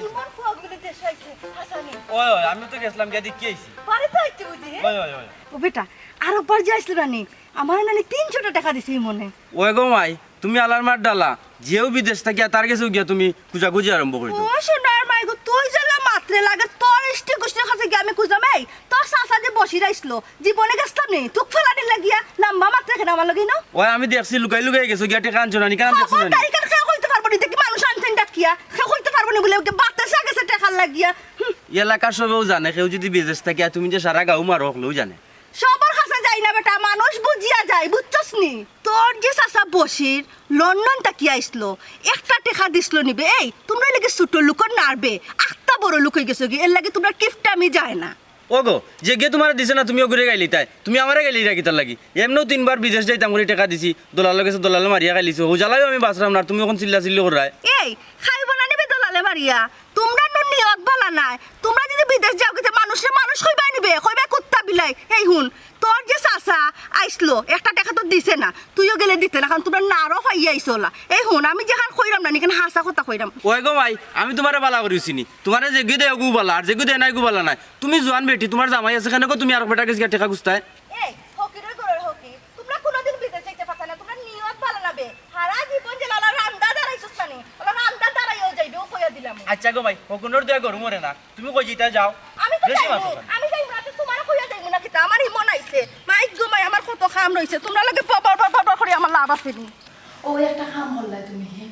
ইমন ফুয়াগুলি দেশে আইছে, হাসানি। ওই, ওই, আমি তো গেছিলাম, গিয়া দেখি আইছি। বাড়িত আইতে বুঝি, হে? ওই, ওই, ওই। ও বেটা, আরো বার যে আইছিল না নি? আমার নানি তিনশোটা টেকা দিছে ই মনে। ওই গো মাই, তুমি আলার মার ডালা, যেউ বিদেশ থাকিয়া তার গেছেউ গিয়া তুমি খুজাখুজি আরম্ভ করি দেও। ও সোনার মাই গো, তুই যেলা মাতরে লাগে, তোর ইষ্টি গুষ্টির কাছে গিয়া আমি খুজাম। এই, তোর চাচা যে বসির আইছিল, জীবনে গেছলাম নি, তুক ফালানির লাগিয়া, লাম্বা মাতরে কেনে আমার লগে না? ওই আমি দেখছি, লুকাই লুকাই গেছো গিয়া, টেকা আনছো না নি, কেনে দেখছো না নি? তাই কেনে কেউ কইতে পারবো নি, দেখি মানুষ আনছেন ডাকিয়া, কেউ কইতে পারবো নি বলে, ওকে বাতাসে গেছে টেকার লাগিয়া। হুম। ই এলাকার সবেউ জানে, কেউ যদি বিদেশ থাকিয়া তুমি যে সারা গাউ মারো, হকলেউ জানে। সবর কাছে যাই না বেটা, মানুষ বুঝিয়া যায়, বুঝছস নি? তোর যে চাচা বসির লন্ডন থাকি আইসলো, একটা টেকা দিসলো নিবে। এই, তুমরা লাগি ছোট লোকর নারবে, আখতা বড় লোক অই গেছো গি, এর লাগি তুমরার কিপটামি যায় না। ওগো, যেগিয়ে তুমারে দিছে না, তুমিও ঘুরে গাইলিতায়। তুমি আমারে গাইলিরায় কিতার লাগি? এমনেউ তিনবার বিদেশ যাইতাম করি টেকা দিছি, দলালর গেছে দলালে মারিয়া খাইলিছো। হউ জ্বালায়ও আমি বাঁচরাম না, তুমি অখন চিল্লা চিল্লি কররায়। এই, খাইবো না নিবে দলালে মারিয়া? তুমরার নু নিয়ত ভালা নায়। তুমরা যদি বিদেশ যাও, কিতা মানুষরে মানুষ কইবায় নিবে? কইবায় কুত্তা বিলাই। এই হুন, তোর যে চাচা আইসলো, একটা টেকা তো দিছে না, তুইও গেলে দিতে না, কারণ তুমরা নারও পাইয়া আইসলা। এই হুন, আমি যেখান কইরাম না, ইখান হাছা কথা কইরাম। ওই গো মাই, আমি তুমারে ভালা করি চিনি। তুমারে যেগু দেয় অগু ভালা, আর যেগু দেয় না অগু ভালা নায়। তুমি জোয়ান বেটি, তুমার জামাই আছে, কেনে গো তুমি আরক বেটার গেছে গিয়া টেকা খুজতায়? এই, ফকিরর ঘরর ফকির, তুমরা কুনুদিন বিদেশ যাইতে পারতায় না, তুমরার নিয়ত ভালা না বে। হারা জীবন যে লালা রান্দা দাঁড়াইছস না নি, ওলা রান্দা দাঁড়াইও যাইবে, ও কইয়া দিলাম। আচ্ছা গো মাই, হকুনর দোয়া গরু মরে না, তুমি কই যাইতায় যাও। আমি তো বেশি যাইমু, মাতো না। আমি যাইমু না, তো তুমারে কইয়া যাইমু না কিতা, আমার ইমন আইছে। মাইক গো মাই, আমার কত কাম রইছে, তুমরার লগে বড় বড় বড় বড় করি আমার লাভ আছে নি। ও একটা কাম করলায় তুমি, হে?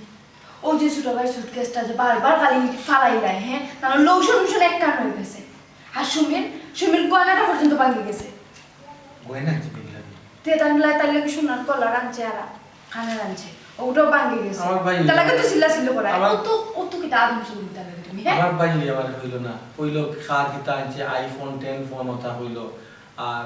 ও যে ছোট ভাইর সুটকেসটা যে বারবার খালি ফালাইলায়, হে? তার lotion মোশন এক কান অই গেছে। আর সুমির, সুমির গয়নাটা পর্যন্ত ভাঙি গেছে। গয়না আনছে বিপ্লবী। তে তার লাই-, তার লাগি সোনার কলার আনছে আর কানের আনছে। ওটাও ভাঙি গেছে। আমার ভাই তার লাগি তো চিল্লা চিল্লি করা। আমার ও তো, ও তো কিতা আদম শুরু তার লাগি তুমি, হে? আমার ভাই আমার কইলো না। কইলো কার কিতা আনছে, iPhone ten phone ওটা কইলো। আর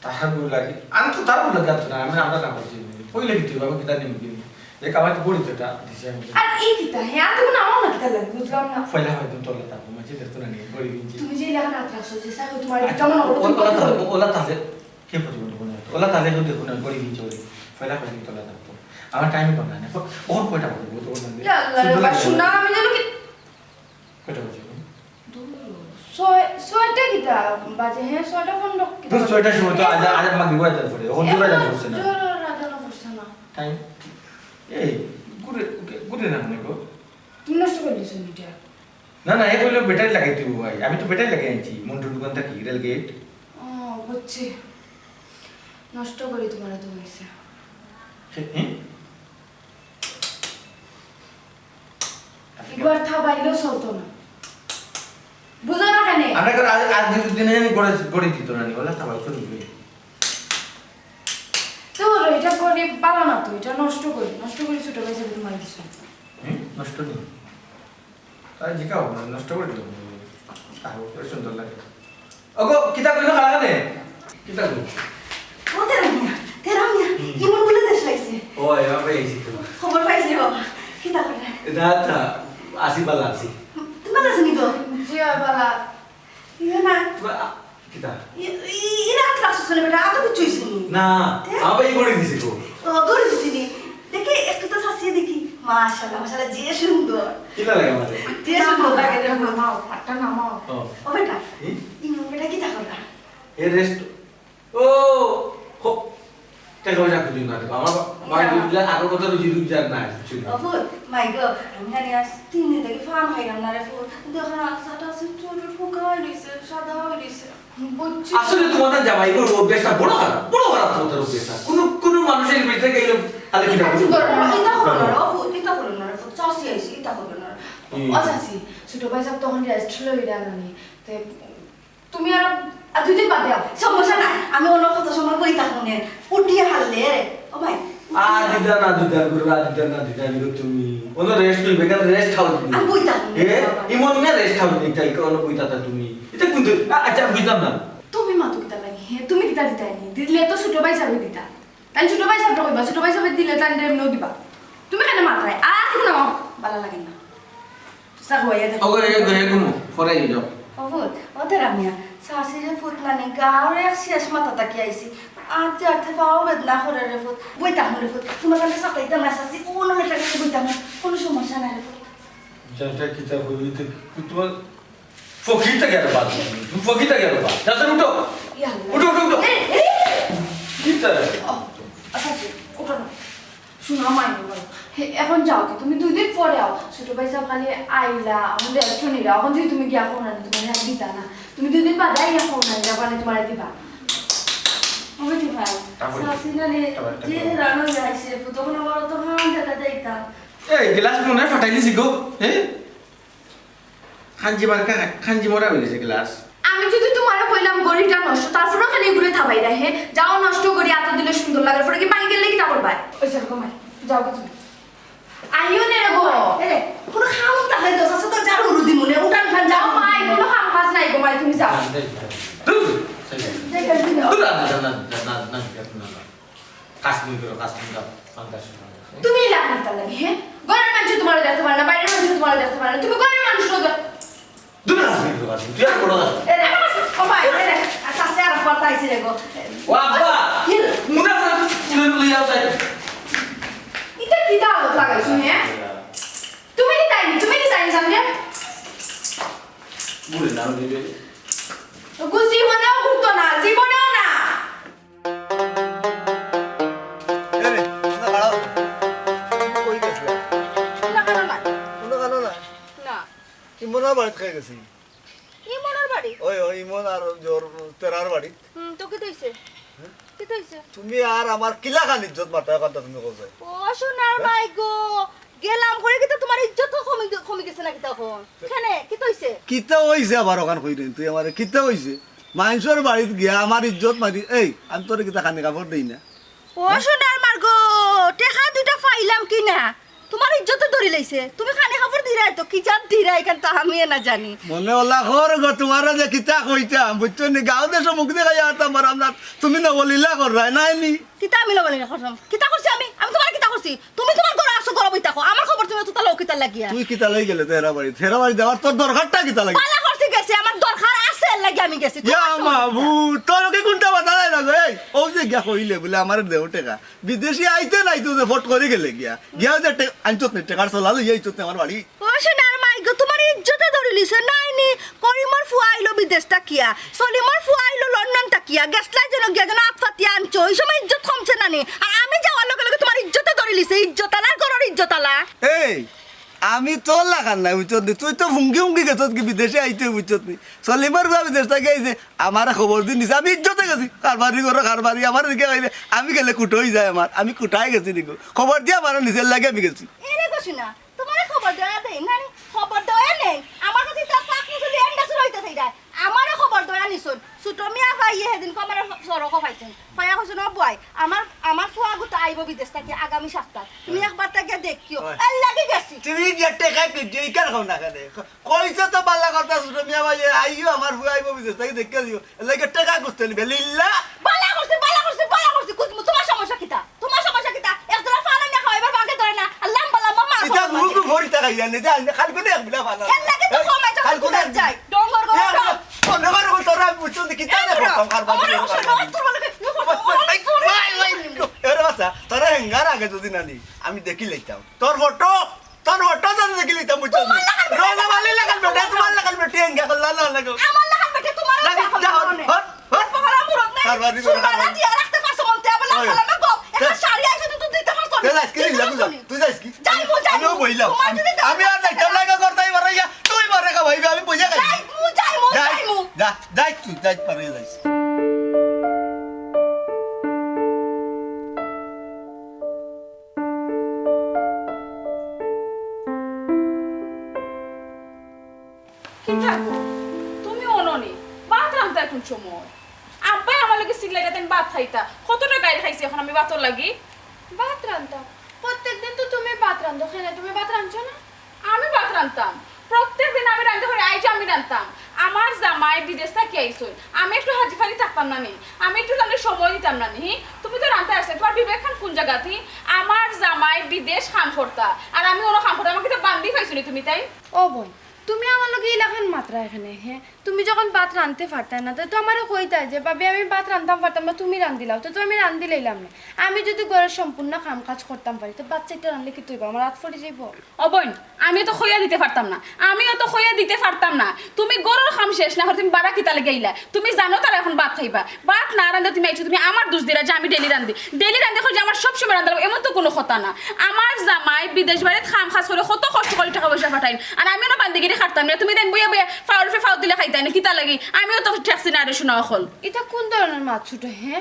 তাহার বউ লাগে, আমি তো তার বউ লাগে আনতো না, আমি আমরা না করছি। কইলে কি তুই বাবা কিতা নিবি কিনি? দেখ, আমার তো বড়ি তো এটা দিছি আমি। আর এই কিতা? হে, আর তো কোনো আমার না কিতা লাগে, বুঝলাম না। পয়লা হয় তুমি তোলা তারপর মাঝে দেখতো না নিয়ে, বড়ি কিনছি। তুমি যে এলাকা রাত রাখছো, যে সাথে তোমার আচ্ছা, বিকামন হলো, ও-, তুমি ওলা করতে তাহলে, পারবে। ও-, ওলা তাহলে, কে প্রতিবন্ধ কোনো হতো? ওলা তাহলে কেউ দেখো না, বড়ি কিনছি ওরে। পয়লা হয় তুমি তোলা তারপর। আমার টাইমই পাবো না, এখন, ওখান কয়টা বাজে? ও তো ওখান দিয়ে। ইয়া আল্লাহ রে, সুন্দর বাবা, লাগে। সুন্দর, আমি যেন কি কয়টা বাজে এখন? দূর, ছয়, ছয়টা কিতা বাজে? হ্যাঁ, ছয়টা পনেরো কিতা ধুর, বাজে? ছয়টার সময় তো আজান, আজান মাগরিব আজান পড়ে। এখন জোহর আজান পড়ছে না। জোহর আজানও পড়ছে না। টাইম? এই, ঘুরে, ঘুরে না মনে গো। তুমি নষ্ট করে দিছো মিটার। না, না, এ কইলো ব্যাটারি লাগাইতে হইব ভাই। আমি তো ব্যাটারি লাগাই আনছি। মন্টুর দোকান থাকি, রেল গেট। ও, বুঝছি। নষ্ট করি তোমার তো হইছে। হে, হে? এবার থাবাইলেও চলতো না। বুঝো না কেনে? আমরা করে আজ, আজ দুই দিনে আমি করে, করে দিত না নি, বলে থাবাই তো নিবে। তো এটা করে পালা না তো, এটা নষ্ট করি, নষ্ট করি ছোট ভাই যাবে তোমার কিছু। হুম, নষ্ট নেই। তাই জিকাও, নষ্ট করে দিল। তাহলে সুন্দর লাগে। ওগো, কিতা কইলো কালা কানে? কিতা কইলো? ও তেরা মিয়া, তেরা মিয়া, হুম। ইমন বলে দেশ লাইছে। ও, এবার ভাই আইছি তো। খবর পাইছি বাবা, কিতা করে? এটা আচ্ছা, আসি বালা আসি। তুমি ভালা আছো নি গো? জি, হয় বালা। ইয়ে না। তোমার, আ, কিতা? ই, ই, ই রাত রাখছো কেন বেটা? আর তো কিচ্ছু হইছে নি। না, তে? আমার ভাই করে দিছি তো। ও, করে দিছি নি। দেখি, একটু তো চাচিয়ে দেখি। মাশাআল্লাহ, মাশাআল্লাহ, যে সুন্দর। কিলা লাগে আমারে? যে সুন্দর লাগে রে। নামাও, পাট্টা নামাও। ও। ও বেটা, হুম? ইমন বেটা কিতা করলা? এ রেস্ট। ও, হো। টাকা পয়সা খুঁজি না। আমার বা-, ভাই না। দুই লাখ আগের কথা রুজি রুজি আর নাই, কিছু নাই। ও ফুল, মাই গো, আমি জানি আজ তিন দিন থেকে ফান খাইলাম না রে ফুল। দেখো না, আস্তাটা আছে, ছোট ঠুকা হয়ে রইছে, সাদা হয়ে রইছে। বুঝছি। আসলে তোমাদের জামাইগুলোর অভ্যাসটা বড় খারাপ, বড় খারাপ তোমাদের অভ্যাসটা। কোনো, কোনো মানুষের বাড়িতে গেলে খালি কিনা কিচ্ছু করো না, ইতা করো না, ও ফুল, ইতা করো না রে ফুল, চাচি আইছি, ইতা করো না। হুম। ও চাচি, ছোট ভাই সাহেব তখন রেস্ট লইরা নানি। তে তুমি আর, আর দুই দিন বাদে আও। সমস্যা নাই, আমি অন্য কত সময় বই থাকবো নে। উঠিয়া হারলে রে। ও ভাই, আর দিতা না দিতা, গুরু, আর দিতা না দিতা, নিগো তুমি। কোনো রেস্ট হইবে, কেন রেস্ট হাউস নেই? আমি বইতাম না। এ, ইমন না রেস্ট হাউস নেই, তাই কোনো বইতা তা তুমি। এটা কোন দু-, আ-, আচ্ছা, আমি বুঝলাম না। তুমি মাতো কিতা লাগি, হে? তুমি কিতা দিতায় নি? দিলে তো ছোট ভাইসাবে দিতা। তাই ছোট ভাইসাবরে কইবা, ছোট ভাইসাবে দিলে তাই এমনেও দিবা। তুমি কেন মাতরায়? আর কোনো ভালা লাগে না। চা খাওয়াইয়া দেখো। ওগো, এ গো, এ ঘুমো, পরে যাও। ও ফুত, ও তেরা মিয়া, চাচিরে ফুত নানি, গাঁওর এক শেষ মাথা থাকি আইছি। আটতে আটতে পাও বেদনা করে রে ফুত। বইতাম রে ফুত, তোমার কাছে সাপ্লাই দিতাম না, চাচি, ও নলে টাকা বইতাম না, কোনো সমস্যা নাই রে ফুত। যেটা কিতা বলি তো, তোমার ফকিরটা গেল বাদ, তুমি ফকিরটা গেল বাদ। চাচি, উঠো। ইয়া আল্লাহ। উঠো, উঠো, উঠো। এই, এই। কিতা? ও, আচ্ছা, আচ্ছা, উঠো না। শুনো, মাই গো, হে, এখন যাও কি? তুমি দুই দিন পরে আও। ছোট ভাইসাব খালি আইলা, এখন রেস্ট নিলা। এখন যদি তুমি গিয়া কও না, তুমি আর দিতা না। তুমি দুই দিন বাদে আইয়া কও না, যাবা না, তোমারে দিবা। ওই যে ভাই, তারপরে? চাচি নানি, তারপরে, তারপরে? যে হেরান হইয়া আইছে, তখন আমার তো হান দেখা যাইতাম। এই, গ্লাস মনে হয় ফাটাই দিছি গো, হ্যাঁ? খাঞ্জি মার্কা, খাঞ্জি মরা হয়ে গেছে গ্লাস। আমি যদি তোমারে কইলাম ঘড়িটা নষ্ট, তারপরে খালি এগুলো থাবাই দেয়, হে? যাও নষ্ট করি, এত দিলে সুন্দর লাগে, পরে কি ভাঙি গেলে কিতা করবায়? ওই স্যার, ঘুমাই, যাও গো তুমি। আইও নে রে গো। এ রে, কোনো কাম থাকে তো, আছে তো ঝাড়ু উড়ু দিমু নে, উঠান উঠান যাও। যাও মাই, কোনো কাম কাজ নাই গো মাই, তুমি যাও। ধুর, ধুর, না, না, না। কাজ তুমি করো, কাজ তুমি দাও, আমি কাজ শুরু করো। তুমি ইলা করতে লাগে, হ্যাঁ? ঘরের মানুষ তোমারে দেখতে পারে না, বাইরের মানুষ তোমারে দেখতে পারে না, তুমি ঘরের মানুষ রোজা। তুমি কাজ তুমি করো, কাজ তুমি। তুই আর বড় কাজ। এ রে, ও ভাই, এ রে, আচ্ছা, আচ্ছা, আর কথা আইছে রে গো। ও আব্বা, কি? মুনা মুনা তুলে তুলে যাও তাই। এটা কি দাও লাগাইছো, হ্যাঁ? তুমি কি তাই নি? তুমি কি তাই নি জানলে? বুড়ে না দিবে। তো জীবনেও ঘুরতো না, জীবনেও না। এ রে, তোমরা দাঁড়াও। তুমি কই গেছিলা? কোনো কারণ নাই। কোনো কারণ নাই? না। ইমনর বাড়িত খাই গেছি। ইমনর বাড়ি? ওই, ওই ইমন আর জোর তেরার বাড়ি। হুম, তো কিতা হইছে? হ্যাঁ? কিতা হইছে? তুমি আর আমার কিলাখান ইজ্জত মারতা কথা তুমি কও যাই। ও সোনার হ্যাঁ? মাই গো, গেলাম করে কিতা তোমার ইজ্জত কমি গে-, কমি গেছে নাকি তখন? কেনে? কিতা হইছে? কিতা হইছে আবার ওখান কই রে? তুই আমারে কিতা হইছে? মাইনষর বাড়িত গিয়া আমার ইজ্জত মারি, এই, আমি তোরে কিতা খানি কাপড় দেই না? ও হ্যাঁ? সোনার মার গো, টেকা দুইটা পাইলাম কি না? তোমার ইজ্জতে ধরি লাইছে। তুমি খানি কাপড় দিরায় তো, কি জাত দিরায়, এখান তো আমিও না জানি। মনে ওলা কর গো, তোমারে যে কিতা কইতাম, বুঝছো নি? গাঁও দেশো মুখ দেখাইয়া আতাম আর আমরা, তুমি না বলিলা কররায়, নাই নি? কিতা আমি লবলিনা করলাম? কিতা করছি আমি? আমি তোমার কিতা করছি? তুমি তোমার ঘরে আসো, ঘরে বই থাকো। আমার খবর তুমি তো তাহলে কিতা লাগিয়া? তুই কিতা লাগি গেলে তো এরা বাড়ি? এরা বাড়ি যাওয়ার তোর দরকারটা কিতা লাগি? বালা করছি গেছি, আমার দরকার আছে, এর লাগি আমি গেছি। ইয়া তোমার সমস্যা কিতা? মাবুদ, তোর কি কোনটা বাধা নাই না গো? এই, ও যে গিয়া কইলে বলে আমার দেও টেকা। বিদেশি আইতে নাই তো যে ফট করে গেলে গিয়া। গিয়া যে টে-, আনছত নে, টেকার চলা লইয়া আইছত নে আমার বাড়ি। ও সোনার মাই গো, তোমার ইজ্জতে ধরিলিছে, নাই নি? করিমর ফুয়া আইলো বিদেশ থাকিয়া, সলিমর ফুয়া আইলো লন্ডন থাকিয়া, গেছলায় যেন গিয়া যেন আত পাতিয়া আনছো, ওই সময় ইজ্জত কমছে না নি? আর আমি যাওয়ার লগে লগে তোমার ইজ্জতে ধরিলিছে, ইজ্জত আলার ঘরর ইজ্জত আলা। এই, আমি তোর লাখান নাই, বুঝছত নি? তুই তো ফুঙ্গি ফুঙ্গি গেছত কি বিদেশে আইতে, বুঝছত নি? সলিমর ফুয়া বিদেশ থাকি আইছে, আমারে খবর দি নিছে, আমি ইজ্জতে গেছি, কারবারি করো কারবারি, আমার দিকে আইলে আমি গেলে কুটো হয়ে যায় আমার, আমি কুটায় গেছি নিকো, খবর দিয়া আমার নিজের লাগে আমি গেছি। এরে কছি না, তোমারে খবর দেওয়া দেই না নি? খবর দেওয়া নেই। আমার কাছে তার পাক মুসলি এন্ডা শুরু হইতে চাই যায়। আমারে খবর দেওয়া নিছুন। ছোট মিয়া ভাই ইয়ে সেদিন কমারে সড়কও পাইছেন। পাইয়া কইছেন, "ও বুয়াই, আমার, আমার ফুয়া গুতা আইব বিদেশ থাকি আগামী সপ্তাহ। তুমি হ্যাঁ। একবার তাকে দেখিও।" হ্যাঁ। এর লাগি গেছি। তুমি যে টেকা দিও, এই কার খাও না কেন? কইছে তো বালা কথা, ছোট মিয়া ভাই, আইও আমার ফুয়া আইব বিদেশ থাকি দেখিয়া দিও। এর লাগি টেকা খুঁজতে নিবে, লিল্লা। বালা করছি, বালা করছি, বালা করছি। কুতমু, তোমার সমস্যা কিতা? তোমার সমস্যা কিতা? একজোড়া ফান আনিয়া খাওয়াইবার ভাগে ধরে না, আর লম্বা লম্বা মাছ ইটা খাওয়াইবার মুখ ভাগে। ভরি টাকা ইয়া নে, যা, খালি করে এক বিলা ফান আন। এর লাগি তো এই, কমাই চলো খালি করে কোথায় এক যাই? ডঙ্গর গরু খালি ডং। করে, করে, করে, তোরা বুঝছো তো কিতা এই দেখো, বুড়া, কাম কারবার আমার করে অবস্থা কারবার। নষ্ট, তোর বলে কি? ভাই, ভাই, এরে বাসা, তোরা হেঙ্গার আগে যদি না নি, আমি দেখি লইতাম। তোর ফটো, তোর ফটো যদি দেখি লইতাম, বুঝছো নি? তোমার লাখান বেটা। রোজা বালি লাখান বেটা, তোমার লাখান বেটি হেঙ্গা করলা না লাগো। আমার লাখান বেটা তোমার যা, লাখান যা, বেটা হট, হট। হট। পকড়া মুরত নাই। কারবারি করে সুরবালা কারবারি। দিয়া রাখতে পারছো মনতে, আবার ওই। লাফালাফা গপ। এখন তে-, শাড়ি আইছে তো তুই দিতে পারছো না। তে যাইস কি? দিতে দিলে পারছো বুঝা? নি? তুই যাইস কি? যাইমু, যাইমু। আমি বইলাম। তোমার যদি আমি আর যাইতাম না, করতাই পারে ইয়া। তুই মারে খাবাইবে, আমি পয়সা খাই। যাইমু, যাইমু, যাইস, যাইমু। যা, যাইস তুই, যাইস, পারে যাইস। কিতা গো? তুমি অননি? ভাত রান্ধতা কোন সময়? আব্বাই আমার লগে চিল্লাইরা তেন ভাত খাইতা। কতটা গাইল খাইছি এখন আমি ভাতর লাগি। ভাত রানতাম? প্রত্যেক দিন তো তুমি ভাত রান্ধো, কেনে তুমি ভাত রানছো না? আমি ভাত রানতাম, প্রত্যেক দিন আমি রান্ধি করি, আইজ আমি রানতাম। আমার জামাই বিদেশ থাকি আইছইন, আমি একটু হাজি ফারি থাকতাম না নি? আমি একটু তানরে সময় দিতাম না নি? তুমি তো রানতে আসলে, তোমার বিবেক খান কোন জাগাত? আমার জামাই বিদেশ কাম করতা, আর আমি অনো কাম করতাম, আমারে কিতা বান্দি পাইছো নি তুমি তাইন? ও বইন, তুমি আমার লগে ইলাখান মাতরায় কেনে, হে? তুমি যখন ভাত রানতে পারতায় না, তে তো আমারে কইতায় যে, "ভাবি, আমি ভাত রানতাম পারতাম না, তুমি রান্দিলাও।" তে তো আমি রান্দিলাইলাম নে। আমি যুদি ঘরর সম্পূর্ণ কাম কাজ করতাম পারি, তে ভাত চাইরটা রানলে কিতা অইবো? আমার আত ফড়ি যাইবো। ও বইন, আমিও তো কইয়া দিতে পারতাম না, আমিও তো কইয়া দিতে পারতাম না। তুমি ঘরর কাম শেষ না করি তুমি বারা কিতা লাগি আইলায়? তুমি জানো তারা এখন ভাত খাইবা, ভাত না রান্ধে তুমি আইছো, তুমি আমার দুষ দিরায় যে আমি ডেইলি রান্ধি, ডেইলি রান্ধি করি যে আমার সব সময় রান্ধা লাগবো, এমন তো কুনু কথা না। আমার জামাই বিদেশ বাড়িত কাম কাজ করি কত কষ্ট করি টেকা পয়সা পাঠাইন, আর আমিও না বান্দিগিরি খাটতাম না, তুমি তাইন বইয়া বইয়া ফাওর উপরে ফাও তুলিয়া খাইতায় নি, কিতা লাগি? আমিও তো ঠেকছি না রে সোনা অকল। ইটা কোন ধরনের মাত ছোট, হে?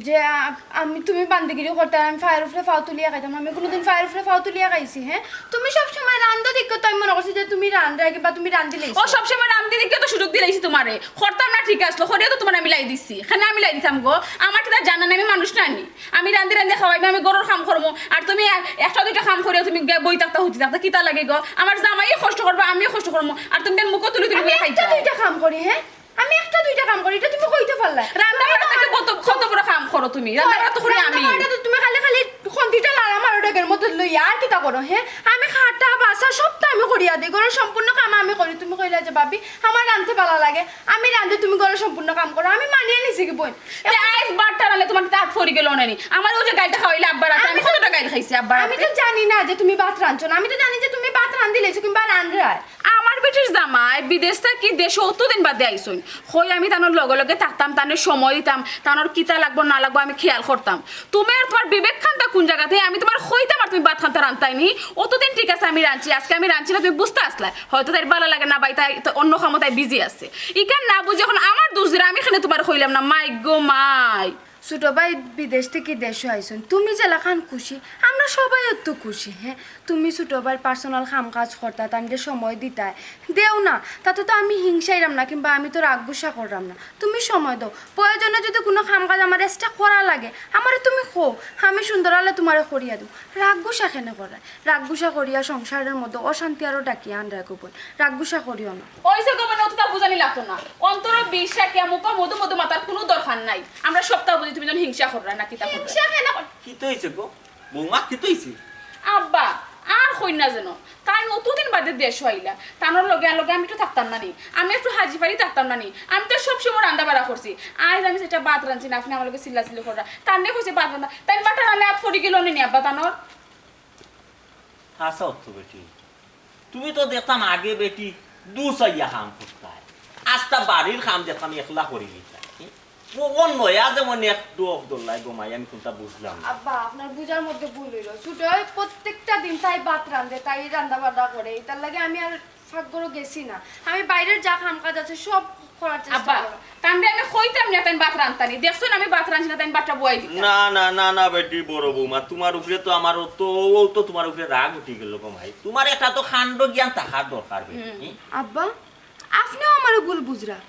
যে আ-, আমি, তুমি বান্দিগিরি করতায়, আমি ফাওর উপরে ফাও তুলিয়া খাইতাম না, আমি কুনুদিন ফাওর উপরে ফাও তুলিয়া খাইছি, হে? তুমি সব সময় রান্ধো দেখিও তো আমি মনে করছি যে তুমি রান্ধরায় কিবা তুমি রান্দিলাইছো। ও সব সময় রান্ধি দেখিও তো সুযোগ দিলাইছি তোমারে, করতাম না ঠিক আছলো, করিয়া তো তোমারে আমি লাই দিছি, কেনে আমি লাই দিতাম গো? আমার কিতা জানা নাই, আমি মানুষ না নি? আমি রান্ধি রান্ধি খাওয়াইমু, আমি ঘরর কাম করমু, আর তুমি এ-, একটা দুইটা কাম করিয়া তুমি গিয়া বই থাকতা, হুতি থাকতা, কিতা লাগি গো? আমার জামাইয়ে কষ্ট করবো, আমিও কষ্ট করমু, আর তুমি তাইন মুখো তুলি তুলি আমি বইয়া একটা খাইতায়। দুইটা কাম করি, হে? আমি একটা দুইটা কাম করি, ইটা তুমি কইতে পারলায়? রান্না বাড়া থাকি কত, কত বড় কাম করো তুমি? রান্না বাড়া তো করি আমি। রান্না বাড়া তো তুমি খালি খালি খন্তিটা লাড়া মারো ডেগর মতো লইয়া, আর কিতা করো, হে? আমি কাটা বাছা সবতা আমি করিয়া দেই, ঘরর সম্পূর্ণ কাম আমি করি। তুমি কইলায় যে, "ভাবি, আমার রানতে ভালা লাগে, আমি রান্ধি, তুমি ঘরর সম্পূর্ণ কাম করো।" আমি মানিয়া নিছি গি বইন। তে আইজ ভাতটা রানলে তোমার কিতা আত ফড়ি গেলো না নি? আমার অউ যে গাইলটা খাওয়াইলা আব্বার আতে, আমি আমি তো কতটা গাইল খাইছি আব্বার আমি আতে। তো জানি না যে তুমি ভাত রানছো না, আমি তো জানি যে তুমি ভাত রান্দিলাইছো কিংবা রানরায়। আমার বেটির জামাই বিদেশ থাকি দেশো অতদিন বাদে আইছইন, কই আমি তানর লগে লগে থাকতাম, তানরে সময় দিতাম, তানর কিতা লাগবো না লাগবো আমি খেয়াল করতাম। তুমি আর তোমার বিবেক খানটা কোন জাগাত? আমি তোমারে কইতাম আর তুমি ভাত খানটা রানতায় নি? অতদিন ঠিক আছে আমি রানছি, আজকে আমি রানছি না তুমি বুঝতা আছলায়, হয়তো তাইর ভালা লাগে না বা তাই তো অন্য কামো তাই বিজি আছে। ইখান না বুঝি এখন আমার দুষ দিরায়, আমি কেনে তোমারে কইলাম না, মাই গো মাই। ছোট ভাই বিদেশ থাকি দেশো আইছইন, তুমি যেলাখান খুশি, আমরা সবাই অত খুশি, হে? তুমি ছোট ভাইর পার্সোনাল কাম কাজ করতায়, তানরে সময় দিতায়, দেও না, তাতে তো আমি হিংসাইরাম না কিংবা আমি তো রাগ গুসা কররাম না। তুমি সময় দেও, প্রয়োজনে যুদি কুনু কাম কাজ আমার এক্সট্রা করা লাগে, আমারে তুমি কও, আমি সুন্দর আলে তোমারে করিয়া দিমু। রাগ গুসা কেনে কররায়? রাগ গুসা করিয়া সংসারর মধ্যে অশান্তি আরো ডাকিয়া আনরায় গো বইন। রাগ গুসা করিও না। অইছে গো বইন, অততা বুঝানি লাগতো না। অন্তরো বিষ রাখিয়া মুখো মধু মধু মাতার কুনু দরকার নাই। আমরা সবতা বুঝি, তুমি যেন হিংসা কররায় না কিতা কররায়। হিংসা কেনে কর- কিতা অইছে গো? বৌমা, কিতা অইছে? আব্বা, আর কইন না যেন। তাইন অতদিন বাদে দেশো আইলা, তানর লগে আর লগে আমি একটু থাকতাম না নি? আমি একটু হাজি ফারি থাকতাম না নি? আমি তো সব সময় রান্দা বাড়া করছি। আইজ আমি যেটা ভাত রানছি না, আপনে আমার লগে চিল্লাচিল্লি কররা। তানরে কইছি ভাত রান্দা, তাইন ভাতটা রানলে আত ফড়ি গেলো নি আব্বা তানর? হাছা অত বেটি, তুমি তো দেখতাম আগে বেটি দু চাইয়া কাম করতায়, আস্তা বাড়ির কাম দেখতাম একলা করি নিতায়। ও, ও নয়া যেমন এক ডোব দোল্লায় গো মাই, আমি কুনটা বুঝলাম না। আব্বা, আপনার বুঝার মধ্যে ভুল অইলো। ছোট অয় প্রত্যেকটা দিন তাই ভাত রান্ধে, তাই রান্দা বাড়া করে, ইতার লাগি আমি আর পাকঘরো গেছি না। আমি বাইরের যা কাম কাজ আছে সব করার চেষ্টা আব্বা, করো। তানরে আমি কইতাম না তাইন ভাত রানতা নি, দেখছইন আমি ভাত রানছি না, তাইন ভাতটা বওয়াই দিতা। না, না, না, না, বেটি বড় বৌমা, তুমার উপরে তো আমার অত, অউ তো তুমার উপরে রাগ উঠি গেলো গো মাই। তুমার একটা তো কাণ্ড জ্ঞান থাকার দরকার বেটি। হুম। আব্বা, আপনেও আমারে ভুল বুঝরা।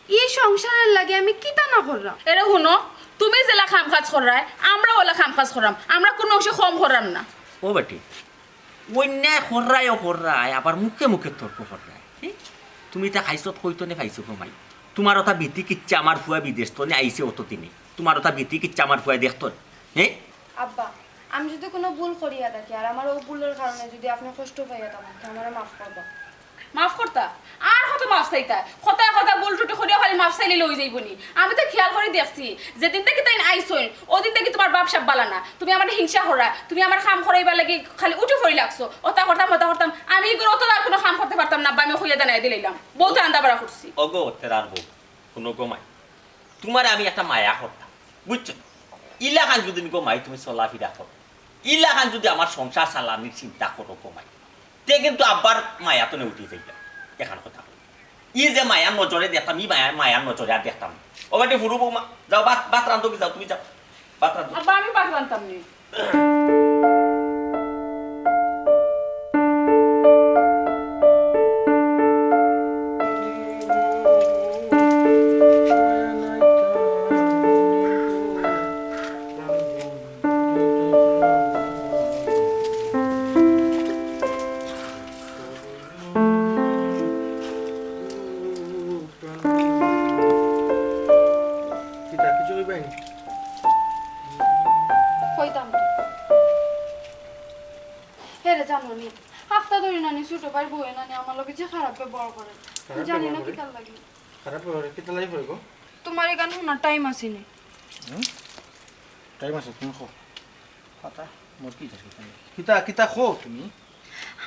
ই সংসারর লাগি আমি কিতা না কররাম? এরে হুনো, তুমি যেলা কাম কাজ কররায়, আমরাও অলা কাম কাজ কররাম, আমরা কুনু অংশে কম কররাম না। ও বেটি, অন্যায় কররায় ও কররায়, আবার মুখে মুখে তর্ক কররায়। হে? তুমি ইতা খাইছত কইতনে পাইছো গো মাই? তুমার অতা বিতি কিচ্ছা আমার ফুয়া বিদেশ তনে আইছে অতদিনে। তুমার অতা বিতি কিচ্ছা আমার ফুয়ায় দেখতো নি? হে? আব্বা, আমি যুদি কুনু ভুল করিয়া থাকি আর আমার অউ ভুলর কারণে যুদি আপনে কষ্ট পাইয়া থাকইন, তে আমারে মাফ করবা। মাফ করতা? আর কত মাফ চাইতা? কথায় কথায় ভুল ত্রুটি করিয়া খালি মাফ চাইলে অই যাইবো নি? আমি তো খিয়াল করি দেখছি, যেদিন থাকি তাইন আইছইন, অউ দিন থাকি তুমার ভাব সাব ভালা না। তুমি আমারে হিংসা কররায়, তুমি আমার কাম করাইবার লাগি খালি উঠি পড়ি লাগছো। অতা করতাম, অতা করতাম, আমি ই ঘরো অত আর কুনু কাম করতে পারতাম না, আব্বা, আমি কইয়া জানাইয়া দিলাইলাম। বউত রান্দা বাড়া করছি। ওগো, তেরার বউ, হুনো গো মাই, তুমারে আমি একটা মায়া করতাম, বুঝছো? ইলাখান যুদি গো মাই তুমি চলাফিরা করো, ইলাখান যুদি আমার সংসার চালানির চিন্তা করো গো মাই, তে কিন্তু আব্বার মায়া তনে উঠি যাইবা। এখান কথা কই। ই যে মায়ার নজরে দেখতাম, ই মায়া, মায়ার নজরে আর দেখতাম না। ও বেটি, ফুরু বৌমা, যাও, ভাত, ভাত রান্ধো গি, যাও, তুমি যাও। ভাত রান্ধো। আব্বা, আমি ভাত রানতাম নি। জানো নি, হাপ্তা ধরি নানি ছোট ভাইর বউয়ে নানি আমার লগে যে খারাপ ব্যবহার করে। খারাপ জানি না ব্যবহার করে? কিতার লাগি। খারাপ ব্যবহার কিতার লাগি করে গো? তোমার এখান শোনার টাইম আছে নি। হুম? টাইম আছে, তুমি কও। কথা মোর কি জিজ্ঞাসা করতে? কিতা, কিতা কও তুমি?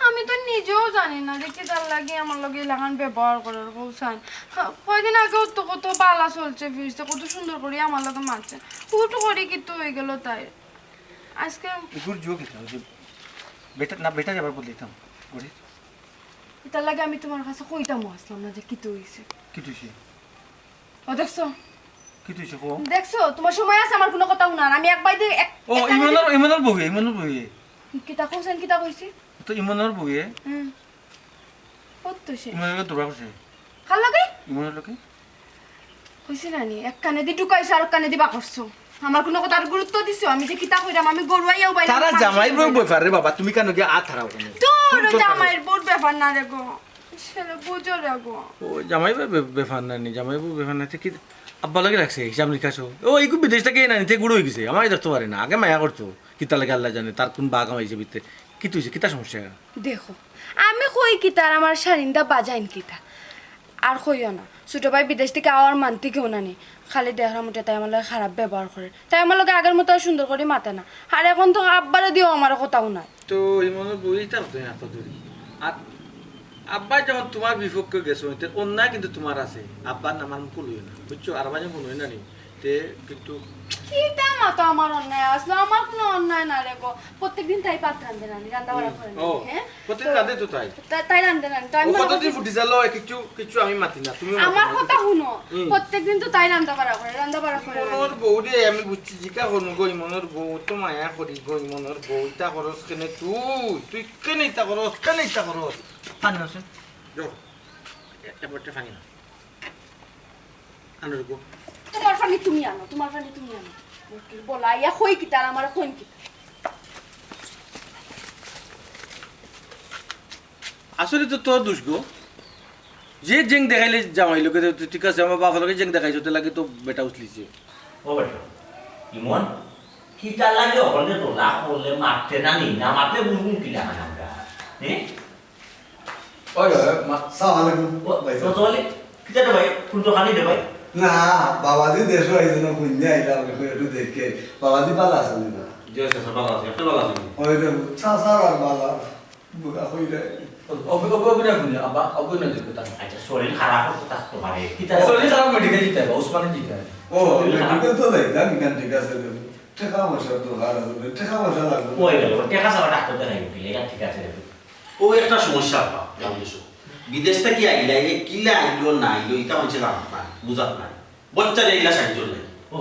আমি তো নিজেও জানি না যে কিতার লাগি আমার লগে ইলাখান ব্যবহার করে, কও চাইন। হ্যাঁ, কয়দিন আগেও তো কত বালা চলছে ফিরছে, কত সুন্দর করি আমার লগে মাতছে। হুট করি কিতা অই গেল তাইর? আজকে এগুর জুয়ো কিতা? ওই যে বেটা, না, বেটা যাবার বদলে দিতাম। ঘড়ি। ইতার লাগি আমি তোমার কাছে কইতামও আসলাম না যে কিতা অইছে। কিতা অইছে? ও দেখছো? কিতা অইছে কও? দেখছো? তোমার সময় আছে আমার কোনো কথা হুনার। আমি এক বাইদে এক, ও, এক কানে ইমনর, ইমনর বউয়ে, ইমনর বউয়ে। কিতা কইছেন, কিতা কইছি? তো ইমনর বউয়ে। হুম। কত তো সে? ইমনর লগে দৌড়া করছে। কার লগে? ইমনর লগে। কইছি না নি, এক কানে দি ঢুকাইছো আর এক কানে দি বার করছো। আমার কোনো কথার গুরুত্ব দিছো? আমি যে কিতা কইরাম, আমি গরু আইয়া উবাইলাম, তারা মানুষ জামাই বউ আইয়া উবাইলাম। ব্যাপার রে বাবা, তুমি কেন গিয়া আত হারাও কেন? তোর কোন দরকার? জামাইর বউর ব্যাপার না রে গো। সেটা বুঝো রে গো। ও জামাই বউ বে-, ব্যাপার না নি, জামাই বউ ব্যাপার না, তে কি আব্বা লগে রাখছে হিসাব নিকাশ? ও, এই খুব বিদেশ থেকে না নিতে গুঁড়ো হয়ে গেছে, আমারই দেখতে পারে না, আগে মায়া করতো। কিতা লাগে আল্লাহ জানে, তার কোন বাঘ আমাইছে ভিতরে। কিতা অইছে, কিতা সমস্যা? দেখো, আমি কই কিতা আর আমার শারিন্দা বাজাইন কিতা? আর কইও না, ছোট ভাই বিদেশ থেকে আওয়ার মানতে কেউ না নি। খালি দেখলাম উঠে তাই আমার লগে খারাপ ব্যবহার করে, তাই আমার লগে আগের মতো আর সুন্দর করি মাতে না। আর এখন তো আব্বারে দিও আমার কথা হুনায়। তো ইমনর বউয়ে ইতা করতে না তো দূরি। আর আব্বা যখন তোমার বিপক্ষে গেছে, অন্যায় কিন্তু তোমার আছে। আব্বার নাম আর মুখো লইও না, বুঝছো? আর আব্বা যখন হুনইন না নি, তে কিন্তু কিতা মাতো আমার অন্যায় আসলো? আমার কোনো অন্যায় না রে গো। প্রত্যেকদিন তাই ভাত রান্ধে না নি, রান্না বাড়া করে না নি, ও, হ্যাঁ? প্রত্যেকদিন তো রান্ধে তো তাই। তা-, তাই রান্ধে না নি, তো আমি ও মনে কতদিন করছি ফুটি গেল, কিচ্ছু, কিচ্ছু আমি মাতি না, তুমি মাতো আমার না, কথা বুঝছো? হুনো, হুম। প্রত্যেকদিন তো তাই রান্না বাড়া করে, রান্না বাড়া করে না নি। ইমনর বউ রে, আমি বুঝছি, জিকা করনু গো, ইমনর বউ তো মায়া করি গো, ইমনর বউ, ইতা করস কেনে তুই? তুই কেনে ইতা করস, কেনে ইতা করস? পানি আছে? যাও, এ-, এবারটা পানি না। আনো গো। তোমার পানি তুমি আনো, তোমার পানি তুমি আনো। বলা, ইয়া কই কিতা আর আমার কইন কিতা? আসলে তো তোর দোষ গো। যে জেং দেখাইলে জামাই লগে, তো ঠিক আছে, আমার বাবার লগে জেং দেখাইছো, তো লাগে তো বেটা উছলিছে। ও বেটা, ইমন, কিতা লাগে ওখানে তোলা করলে মারতে না নি, না মারলে বুঝবো কি লাগান আমরা? হ্যাঁ? ওই, ওই, মা-, সালাম আলাইকুম, ও, ভাই সাহেব। তো চলে? কিতা রে ভাই? কোন দোকানে রে ভাই? না, বাবাজি দেশো আইছে না, ঘুরতে আইলাম, একটু, একটু দেখে। বাবাজি ভালা আছইন না? জি, আচ্ছা, আচ্ছা, ভালা আছি। আপনি ভালা আছেন? ওই রে, চাচার আর ভালা, বুড়া হই রে। অভি-, অভি-, অভিনয় শুনি, আব্বা, অভিনয় দেখতে তার। আচ্ছা, শরীর খারাপ অইছে, থাকতে পারে। কিতা? শরীর খারাপ, মেডিকেল নিতে হবে, ওসমানে নিতে হবে। ও, শরীর খারাপ। মেডিকেল তো যাই, জানি না, ঠিক আছে রে। টেকা পয়সা দরকার আছে, টেকা পয়সা লাগবে। ওই গেল, টেকা ছাড়া ডাক্তার দেখাই উঠি, এটা ঠিক আছে রে। ও একটা সমস্যা আপা, গ্রাম দেশো। বিদেশ থাকি আইলা, এ কিলা আইলো না আইলো, ইটা মানষে জানাত না, বুঝাত না। বাচ্চা যে ইলা সাহায্য নাই। ও,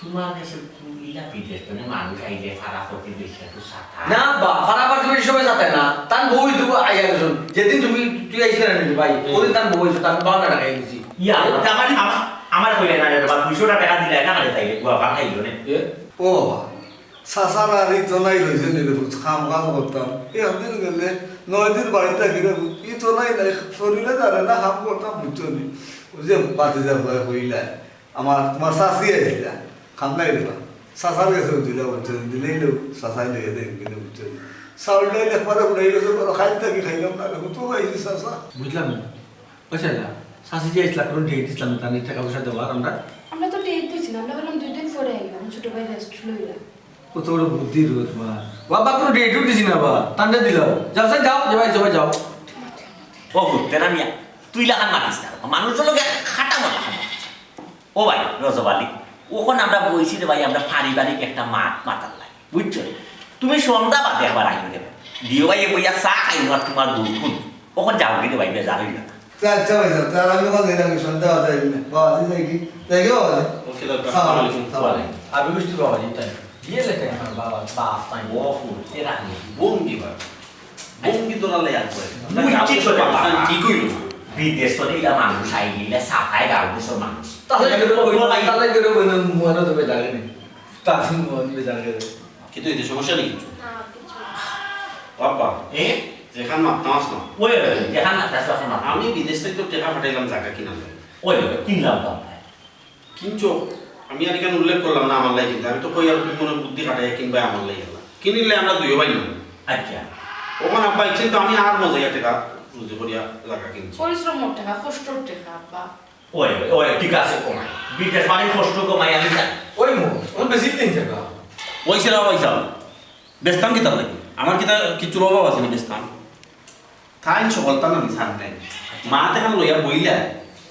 তোমার কাছে তো ইলা বিদেশ, মানে মানুষ আইলে ফারা প্রতিবেশী একটু সাতা। না বা, ফারা প্রতিবেশী সবাই সাতায় না। তান বউ তো আইয়া গেছইন। যেদিন তুমি, তুই আইছিলে না নি ভাই, হুম। ওদিন তান বউ আইছে, তান বাবা না টাকা আইছি। ইয়া, আমার, আমার, আমার কইলে না রে বাবা, দুইশো টেকা দিলে না রে তাইলে, গুয়া ফার খাইলো নে। এ? ও বাবা। চাচার আর ই তো নাই রইছে নি রে, কাম কাজ করতাম। এই একদিন গেলে নয় দিন বাড়িত থাকি রে, ই তো নাই নাই, শরীরে জানে না কাম করতাম, বুঝছো নি? ওই যে বাতি যা ভয় হইলা, আমার, তোমার চাচি আইছিলা, কাম নাই রে বা। চাচার গেছে দিলা, বুঝছো নি? দিলেই লোক, চাচাই লইয়া দেন কিনে, বুঝছো নি? চাউল ডাইল একবারে উড়াই গেছে, বড় খাইল থাকি খাইলাম না রে, তো পাইছি চাচা। বুঝলাম না। আচ্ছা, না, চাচি যে আইছিলা, কোনো ডেট দিছিলাম না, তার টেকা পয়সা দেওয়ার আমরা? আমরা তো ডেট দিছি না, আমরা বললাম দুই দিন পরে আইও, আমার ছোট ভাই রেস্ট লইলা। কত বড় বুদ্ধি রে তোমার। বাবা, কোনো ডেটও দিছি না বা, তান্ডে দিলাম। যাও, স্যার, যাও, যে ভাই, সবাই যাও। ও, বুঝতে না মিয়া, তুই লাখান মাতিস না, মানুষ লোক খাটা মনে হয়। ও ভাই, রজব আলী, ওখানে আমরা বইছি রে ভাই, আমরা পারিবারিক একটা মাত মাতার লাগে। বুঝছো? তুমি সন্ধ্যা বাদে একবার আইও রে ভাই। দিও ভাই, এ বইয়া চা খাইও আর তোমার দুধ খুন। ওখানে যাও কি রে ভাই, বেজার হইল না। তা আচ্ছা ভাই সাহেব, তাহলে আমি ওখানে যাই, আমি সন্ধ্যা বাদে আইব না। বাবা, আপনি যাই কি? যাই কি বাবা? ওকে, দাদা, সালাম আসসালামু আলাইকুম। আলাইকুম। ওয়ালাইকুম। আর বৃষ্টি বাবা, জি, তাই। বিয়ে লেটে আমার বাবা, বাপ তাই। ও, ফুল, এরা নেই। ভঙ্গি বা। ভঙ্গি তোরা লে আর করে। মুই ঠিক করে বাবা। ঠিক হইল। বিদেশ তো ইলা মানুষ আইলে, ইলা সাফাই গাও দেশর মানুষ। তাহলে করে বই, তাহলে করে বই, মনে তো বেজার নেই। তার মন বেজার করে। কিন্তু এতে সমস্যা নেই কিছু। না, কিছু না। বাবা, এ? যেখান মারতাম আস না। ওই, ওই, ওই, যেখান মারতাম আস না। আমি বিদেশ থেকে তো টেকা পাঠাইলাম জায়গা কিনা লাগে। ওই, ওই, কিনলাম তো আমরা। কিনছো? আমি আর এখানে উল্লেখ করলাম না আমার লাই কিনতে। আমি তো কই আর তুমি মনে বুদ্ধি খাটাই কিনবাই আমার লাই এলা। কিনিলে আমরা দুইও ভাই না। আচ্ছা। অখন আব্বা, ইচ্ছা তো আমি আর মজা টেকা রুজি করিয়া জাগা কিনছি। পরিশ্রমর টেকা, কষ্টর টেকা, আব্বা। ওই, ওই, ঠিক আছে, কমাই। বিদেশ বাড়ির কষ্ট কমাই আমি জানি। ওই মো, ওর বেশি দিন জাগা। ওই সেরা, ওই যাও। বেচতাম কিতার লাগি? আমার কিতা কিচ্ছুর অভাব আছে নি বেচতাম? তাইন সকলতা না মিশান নাই। মা তেখান লইয়া বইলা,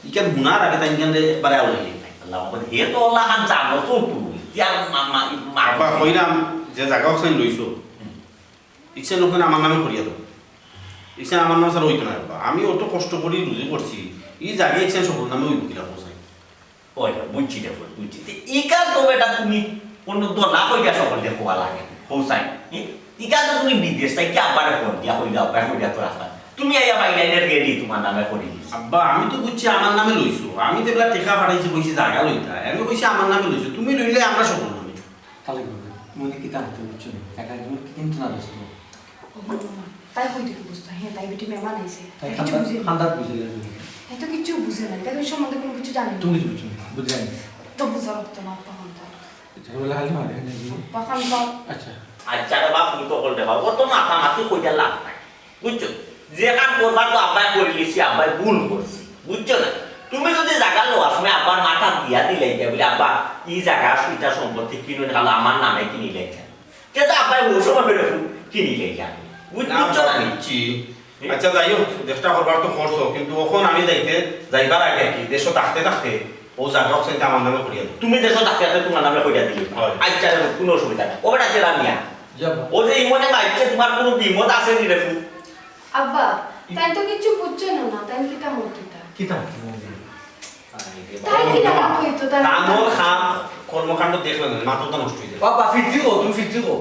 ইখান হুনার আগে তাইন ইখান রে বারে আউলাই। আল্লাহ, হে তো আল্লাহ খান জানো তো তুই। ইয়ার মা, মা, মা। আব্বা, কইলাম যে জাগা অখান লইছো, হুম। ইখান অখান আমার নামে করিয়া দেও। ইখান আমার নামে ছাড়া অইতো না, আব্বা। আমি অত কষ্ট করি রুজি করছি, ই জাগা ইখান সকল নামে অইবো কিলা কও চাই? ওই, বুঝছি রে ফুত, বুঝছি। তে ইখান তো বেটা তুমি কোনো দলা কইরা সকলরে কওয়া লাগে, কও চাই। ই-, ইখান তো তুমি বিদেশ থাকি আব্বারে ফোন দিয়া কইলা, আব্বায় কইলা তো রাখলা। তুমি আইয়া পাইলাইনে রেডি, তোমার নামে করি দিছি। আব্বা, আমি তো বুঝছি আমার নামে লইছো। আমি তো এগুলা টেকা পাঠাইছি, কইছি জাগা লইতা। আমি কইছি আমার নামে লইছো। তুমি লইলে আমরা সকল নামে। তাহলে কি হবে? মনে কিতা আনতে বুঝছো না? টাকা একদম কিন্তু না দোস্ত। ও বাবা, তাই কই দেখি বুঝতো? হ্যাঁ, তাই বেটি মেহমান আইছে। তাই তাই কিছু খান্দা-, বুঝে না। খান্দাত বুঝে না। তাই তো কিচ্ছু বুঝে না। তাই তো এই সম্বন্ধে কোনো কিছু জানে না। তুমি কিছু বুঝছো না, বুঝলে আমি। তো বুঝা লাগতো না, আব্বা খান তো। ঝামেলা খালি মারে, নাকি? আব্বা খান তো। আচ্ছা। আচ্ছা রে বাপ, তুমি তো বলতে পারো, ও তো মাতামাতি কইতে লাভ নাই। বুঝছো? যে কাম করবার তো আব্বায় করি লিছি, আব্বায় ভুল করছি। বুঝছো না? তুমি যদি জাগা লওয়ার সময় আব্বার মাথাত দিয়া দিলাইতা বলে, "আব্বা, ই জাগা, ইটা সম্পত্তি কিনুন, খালো আমার নামে কিনিলাইতা।" তে তো আব্বায় ও সময় বেরো কিনিলাইতা। বুঝ-, না, বুঝছো না নি? বুঝছি। হুম? আচ্ছা, যাই হোক, চেষ্টা করবার তো করছো, কিন্তু অখন আমি যাইতে, যাইবার আগে আর কি, দেশো থাকতে থাকতে ও জাগা অখান আমার নামে করিয়া দেও। তুমি দেশো থাকতে থাকতে তোমার নামে করিয়া দিলে। হয়। আচ্ছা, দেখো, কোনো অসুবিধা নাই। ও বেটা, তেরা মিয়া। জি আব্বা। ও যে ইমনে মারছে, তোমার কোনো বিমত আছে নি রে ফুত? আব্বা, তাই তো কিচ্ছু বুঝছো না, না, তাই কিতা মত দিতা? কিতা মত দিতা? তাই কি না কইতো, তাই তানোর খাম কর্মকাণ্ড দেখলে না, মাথাটা নষ্ট হয়ে যায়। বাবা, ফিরতি গো, তুমি ফিরতি গো।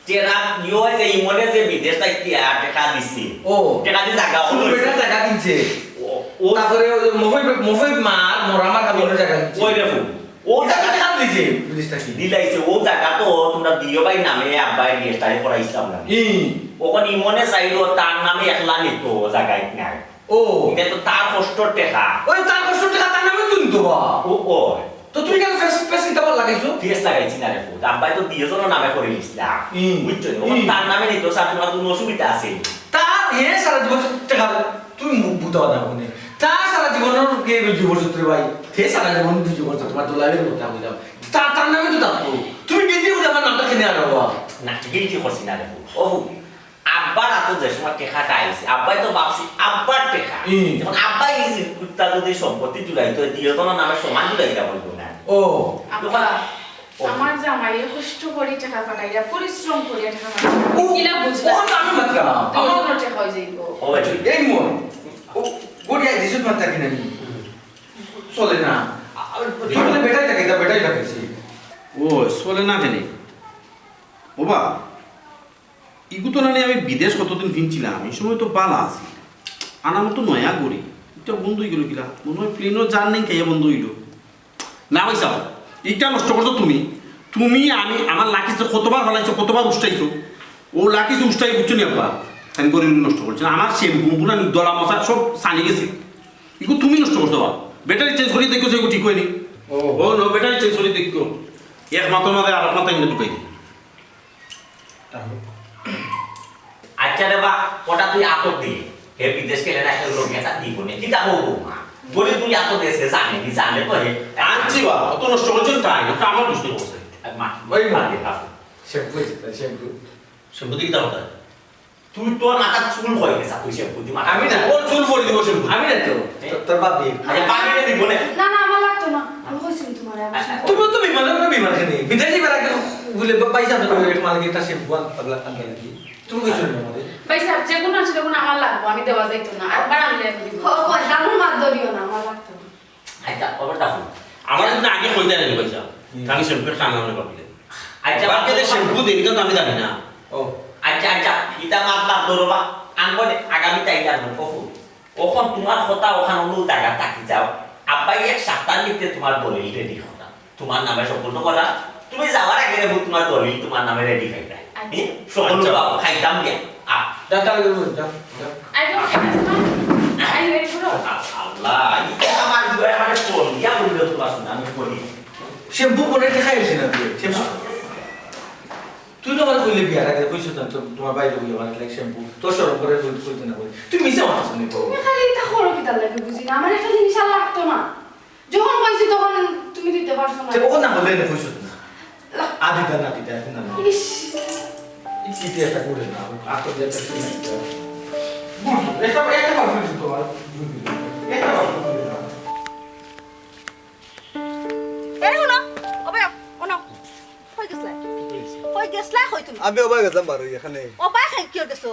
তেরা ইয়ো যে ইমনে যে বিদেশ থাকি টেকা দিছে। ও। টেকা দি জাগা ও শুধু লইছে। বেটার জাগা কিনছে। ও, ও তারপরে ওই যে মফই, মফই মার, মরা মার খালি ওই জাগা কিনছে। ওই দেখো, ও জাগা জাগা কার দিছে? বিদেশ থাকি। দিলাইছে, ও জাগা তো তোমরা দিও ভাই নামে আব্বায় রেজিস্টারি করাইছিলাম না। ই। ওখানে ইমনে চাইলো তার নামে একলা নিত, ও জাগা নাই। ও। ইটা তো তার কষ্টর টেকা। ওই তার কষ্টর টেকা তার নামে তো নিত বা। ও, ও। তো তুমি কেন ফেস, ফেস কিতা লাগাইছো? ফেস লাগাইছি না রে ফুত। আব্বায় তো দুইজনর নামে করি লিছলা। হুম। বুঝছো নি? হুম। তার নামে নিত, স্যার, তোমার কোনো অসুবিধা আছে নি? তার হে সারা জীবন টেকা তুমি মুখ বুঝতে পারো না মনে। তার সারা জীবন কে ডিভোর্স হতে ভাই? হে সারা জীবন তুই ডিভোর্স হতে পারতো লাগে কথা বুঝলাম। তার, তার নামে তো থাকতো। তুমি গিলটি করে আমার নামটা কেনে আনো বাবা? না, গিলটি করছি না রে ফুত। ও ফুত, আব্বার হাতো যে সময় টেকাটা আইছে, আব্বায় তো ভাবছি আব্বার টেকা। হুম। এখন আব্বায় এই যে কুত্তা যদি সম্পত্তি জুড়াইতো, দুইজনর নামে সমান জুড়াইতা বলবো না। ও। আব্বা, ও। আমার জামাইয়ে কষ্ট করি টেকা পাঠাইয়া, পরিশ্রম করিয়া টেকা পাঠাইয়া। ও, কিলা বুঝলা? ও তো আমি মাতলাম। দুইজনর টেকা হয়ে যাইব। ও ভাই। এই মন, ও গড়িয়া দিছত মাত্রা কিনা নি? চলে না। আ, আ, তুই বলে বেটাই লাগে, এটা বেটাই লাগাইছি। ও, চলে না কেনে? ও বা, ইগু তো নানি আমি বিদেশ কতদিন ফিরছিলাম, এই সময় তো বালা আছি। আনার মতো নয়া করি, এটা বন্ধ হয়ে গেল কিলা? মনে হয় প্লেনও জার্নি খাইয়া বন্ধ হইল। না ভাই সাহেব, এটা নষ্ট করছো তুমি। তুমি, আমি, আমার লাকিসে কতবার ফালাইছো, কতবার উষ্টাইছো। ও লাকিস উষ্টাই বুঝছো নি আব্বা? আমি গরিব নষ্ট করছি না। আমার শ্যাম্পু পুরা দলা মশা সব সানি গেছে। ইগু তুমি নষ্ট করছো বা? ব্যাটারি চেঞ্জ করি দেখো, সেগু ঠিক হয়নি। ও। ও নো, ব্যাটারি চেঞ্জ করি দেখো। এক মাথার মাঝে আর এক মাথা ইন্দা ঢুকাই দিই। আচ্ছা রে বা, ওটা তুই আতর দে। হে বিদেশ গেলে না, হে লোক এটা দিব নে। কিতা হবো মা? বলি তুই আতর দেশে জানে, কি জানে তো হে। আনছি বা, অত নষ্ট করছেন তাই, ওটা আমার দুষ্টি করছে। মা, ওই মা। মা দে, বাপ। শ্যাম্পু হয়েছে, তাই শ্যাম্পু। শ্যাম্পু দিয়ে কিতা কথা? তুই তোর মাথার চুল হয়ে গেছে, তুই শ্যাম্পু দি মাথা। আমি না, ওর চুল পড়ে দিব শ্যাম্পু। আমি না তো। হ্যাঁ? তোর, তোর বাপ দিয়ে। আরে বাপ দিয়ে দিব নে। না, না, আমার লাগতো না। আমি কইছি তোমারে, আমার আচ্ছা। শ্যাম্পু। তুমি তো বিমান, তুমি বিমান খেয়ে। বিদেশি বেড়া কেন বলে, বা-, পয়সা তো করে, মালিক একটা শ্যাম্পু আন, পাগলা আনবে নাকি? তুমি কইছো না আমারে? ভাই সাহেব, যে কোনো আছে তখন আমার লাগবো, আমি দেওয়া যাইতো না। আর বার আনলে আমি দিব। ও, ও, দামুর মাত ধরিও না, আমার লাগতো না। আচ্ছা, খবরটা হুন। আমার যদি আগে কইতে না, ভাই সাহেব, হুম। তাহলে শ্যাম্পুর টান আমি পাবি না। আচ্ছা, বাকি যে শ্যাম্পু দেন, কিন্তু আমি জানি না। ও। আচ্ছা, আচ্ছা, ইটা মাত বাদ ধরো বা, আনবো নে, আগামী তাই আনবো, কখন? অখন তোমার কথা অখান অনু জাগা থাকি যাও। আব্বাই এক সপ্তাহর ভিতরে তোমার দলিল রেডি করা। তোমার নামে সম্পূর্ণ করা। তুমি যাওয়ার আগে দেখো তোমার দলিল তোমার নামে রেডি পাইবা। আচ্ছা। হুম? সকল আচ্ছা। বাবু খাইতাম দিয়া। আ। যা, যা, যা, যা, যা। I don't understand. I very good. আল্লাহ, ইটা আমার দুয়ারে মানে ফোন দিয়া বললো তোমার সঙ্গে আমি বলি। শ্যাম্পু করে দেখাই হয়েছে না তুই? শ্যাম্পু। তুই না আমার কইলে বিয়ার আগে কইছো না তো তোমার বাইরে বলে আমার লাইক শ্যাম্পু। তোর শরম করে কই কইতে না কই। তুই মিছে মাছ নি কো। তুমি খালি ইটা করো কিতার লাগি বুঝি না। আমার একটা জিনিস আর লাগতো না। যখন কইছি তখন তুমি দিতে পারছো না। সে ওখানে না বলে এনে কইছো না। আদিতা না দিতা এখন না। ইস। এই চিঠি একটা করে না। আর তো যেটা শুনে। বুঝছো? একটা একটা বার কইছো তোমার। একটা বার কইছো না। এই হুনো, ওবে, ওনো। কই গেছলায়? কই গেছলায় কই তুমি? আমি ওবায় গেছলাম বারো এখানে। ওবায় খাই কিয় গেছো?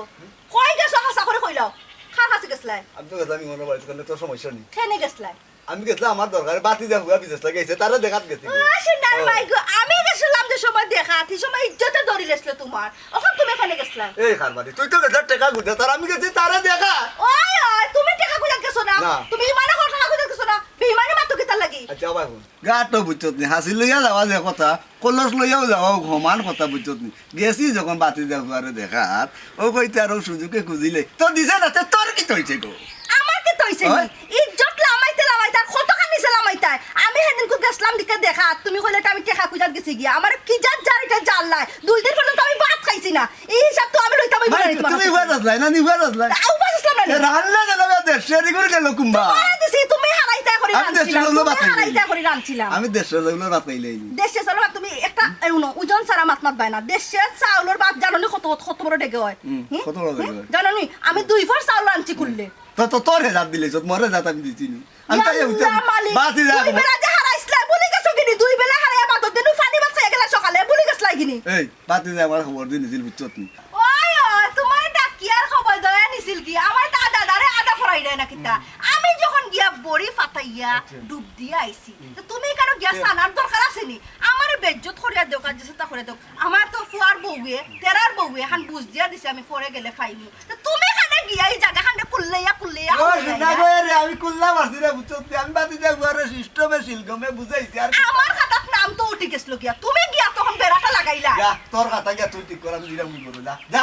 কই গেছো হাছা করে কইলাও? কার কাছে গেছলায়? আমি তো গেছলাম ইমনর বাড়িত, কারণ তোর সমস্যা নেই। কেনে গেছলায়? আমি গেছলাম আমার দরকারে, বাতি যা হুয়া বিদেশ লাগে আইছে, তারে দেখাত গেছি। ও, সোনার ভাই গো, আমি গেছিলাম যে সময় দেখাত, সেই সময় ইজ্জতে দৌড়ি লেছিল তোমার। ওখান তুমি কেনে গেছলায়? এই কারবারি, তুই তো গেছলায় টেকা খুঁজতে, তার আমি গেছি তারে দেখা। ওই, ওই, তুমি টেকা খুঁজতে গেছো না? না। তুমি ইমানে কো টেকা খুঁজতে গেছো না? বেইমানি মাতো কিতার লাগি? আচ্ছা, আবার হুন। গাটো বুঝছত নি, হাসি লইয়া যাওয়া যে কথা, কলস লইয়াও যাওয়া সমান কথা বুঝছত নি। গেছি যখন বাতি দেওয়ারে দেখাত, ও কইতে আরো সুযোগে খুঁজিলে, তো দিছে না, তে তোর কিতা অইছে গো? আমার কিতা অইছে নি? ওই। ইজ্জত লামাইতে লামাইতে আর কতখান নিচে লামাইতায়? আমি হেদিনকু গেছলাম দিকে দেখাত, তুমি কইলে ইটা আমি টেকা খুঁজাত গেছি গিয়া। আমার কি জাত জার ইটা জানলায়? দুই দিন পর্যন্ত আমি ভাত খাইছি না। এই হিসাব তো আমি লইতাম অইবো না মানে, নি তোমার তুমি কাছে। উপাস আসলাই না, নি উপাস আসলাই? তা উপাস আসলাম না নি। এ, রান্না গেল বে দেড়শো এরি করে গেল কুম্বা। তোমারে দিছি, তুমি হারাইতা করি আমি দেড়শো রানছিলাম, লোক তুমি ভাত খাইলাই। হারাইতা করি রানছিলাম। আমি দেড়শো লোক ভাত খাইলাই নি। দেড়শো লোক তুমি একটা, এই হুনো, ওজন ছাড়া মাত মাতবায় না। দেড়শো চাউলর ভাত জানো নি কত, কত বড় ডেগে হয়? হুম, হুম? কত বড় ডেগে হুম? হয়? জানো নি? আমি দুই ফর চাউল আনছি করলে। তো, তো তোর হেজাত দিলে, সব মরে যাত আমি দিছি নি। আমি তাই ইয়া উঠে আল্লাহ মালিক, বাতি যা দুই এখন। বেলা যে হারাইছলা, ভুলি গেছো কিনি? দুই বেলা হারাইয়া বাদর দিনও পানি বাঁচাইয়া গেলা সকালে, ভুলি গেছলা কিনি? এই, বাতি যা আমার খবর দিন নিছিল, বুঝছত নি? ওই, ওই, তোমার ডাকিয়ার খবর দয়া নিছিল কি? আমার তা দাদারে আদা ফরাই দেয় না কিতা? আমি যখন গিয়া বড়ি ফাতাইয়া আচ্ছা। ডুব দিয়া আইছি, হুম। তো তুমি কেন গিয়া কে? সানার দরকার আছে নি? আমারে বেজ্জত করিয়া দেও, কাজ যেতা করে দেও। আমার তো ফুয়ার বউয়ে, তেরার বউয়ে, হান বুঝ দিয়া দিছে আমি পরে গেলে পাইমু। তো তুমি কানে গিয়া এই জাগা খানে কুল্লাইয়া কুল্লাইয়া ও, কুল্লাইয়া। সোনা গো রে, আমি কুল্লা মারছি রে, বুঝছত নি? আমি বাতি যা গুয়ারে সিস্টেমে সিলগমে বুঝাইছি আর কি। আমার খাতাত নাম তো উঠি গেছিল গিয়া। তুমি গিয়া তখন বেড়াটা লাগাইলা। যা, তোর খাতা গিয়া তুই ঠিক কর, আমি দিলাম কি করবো, যা, যা,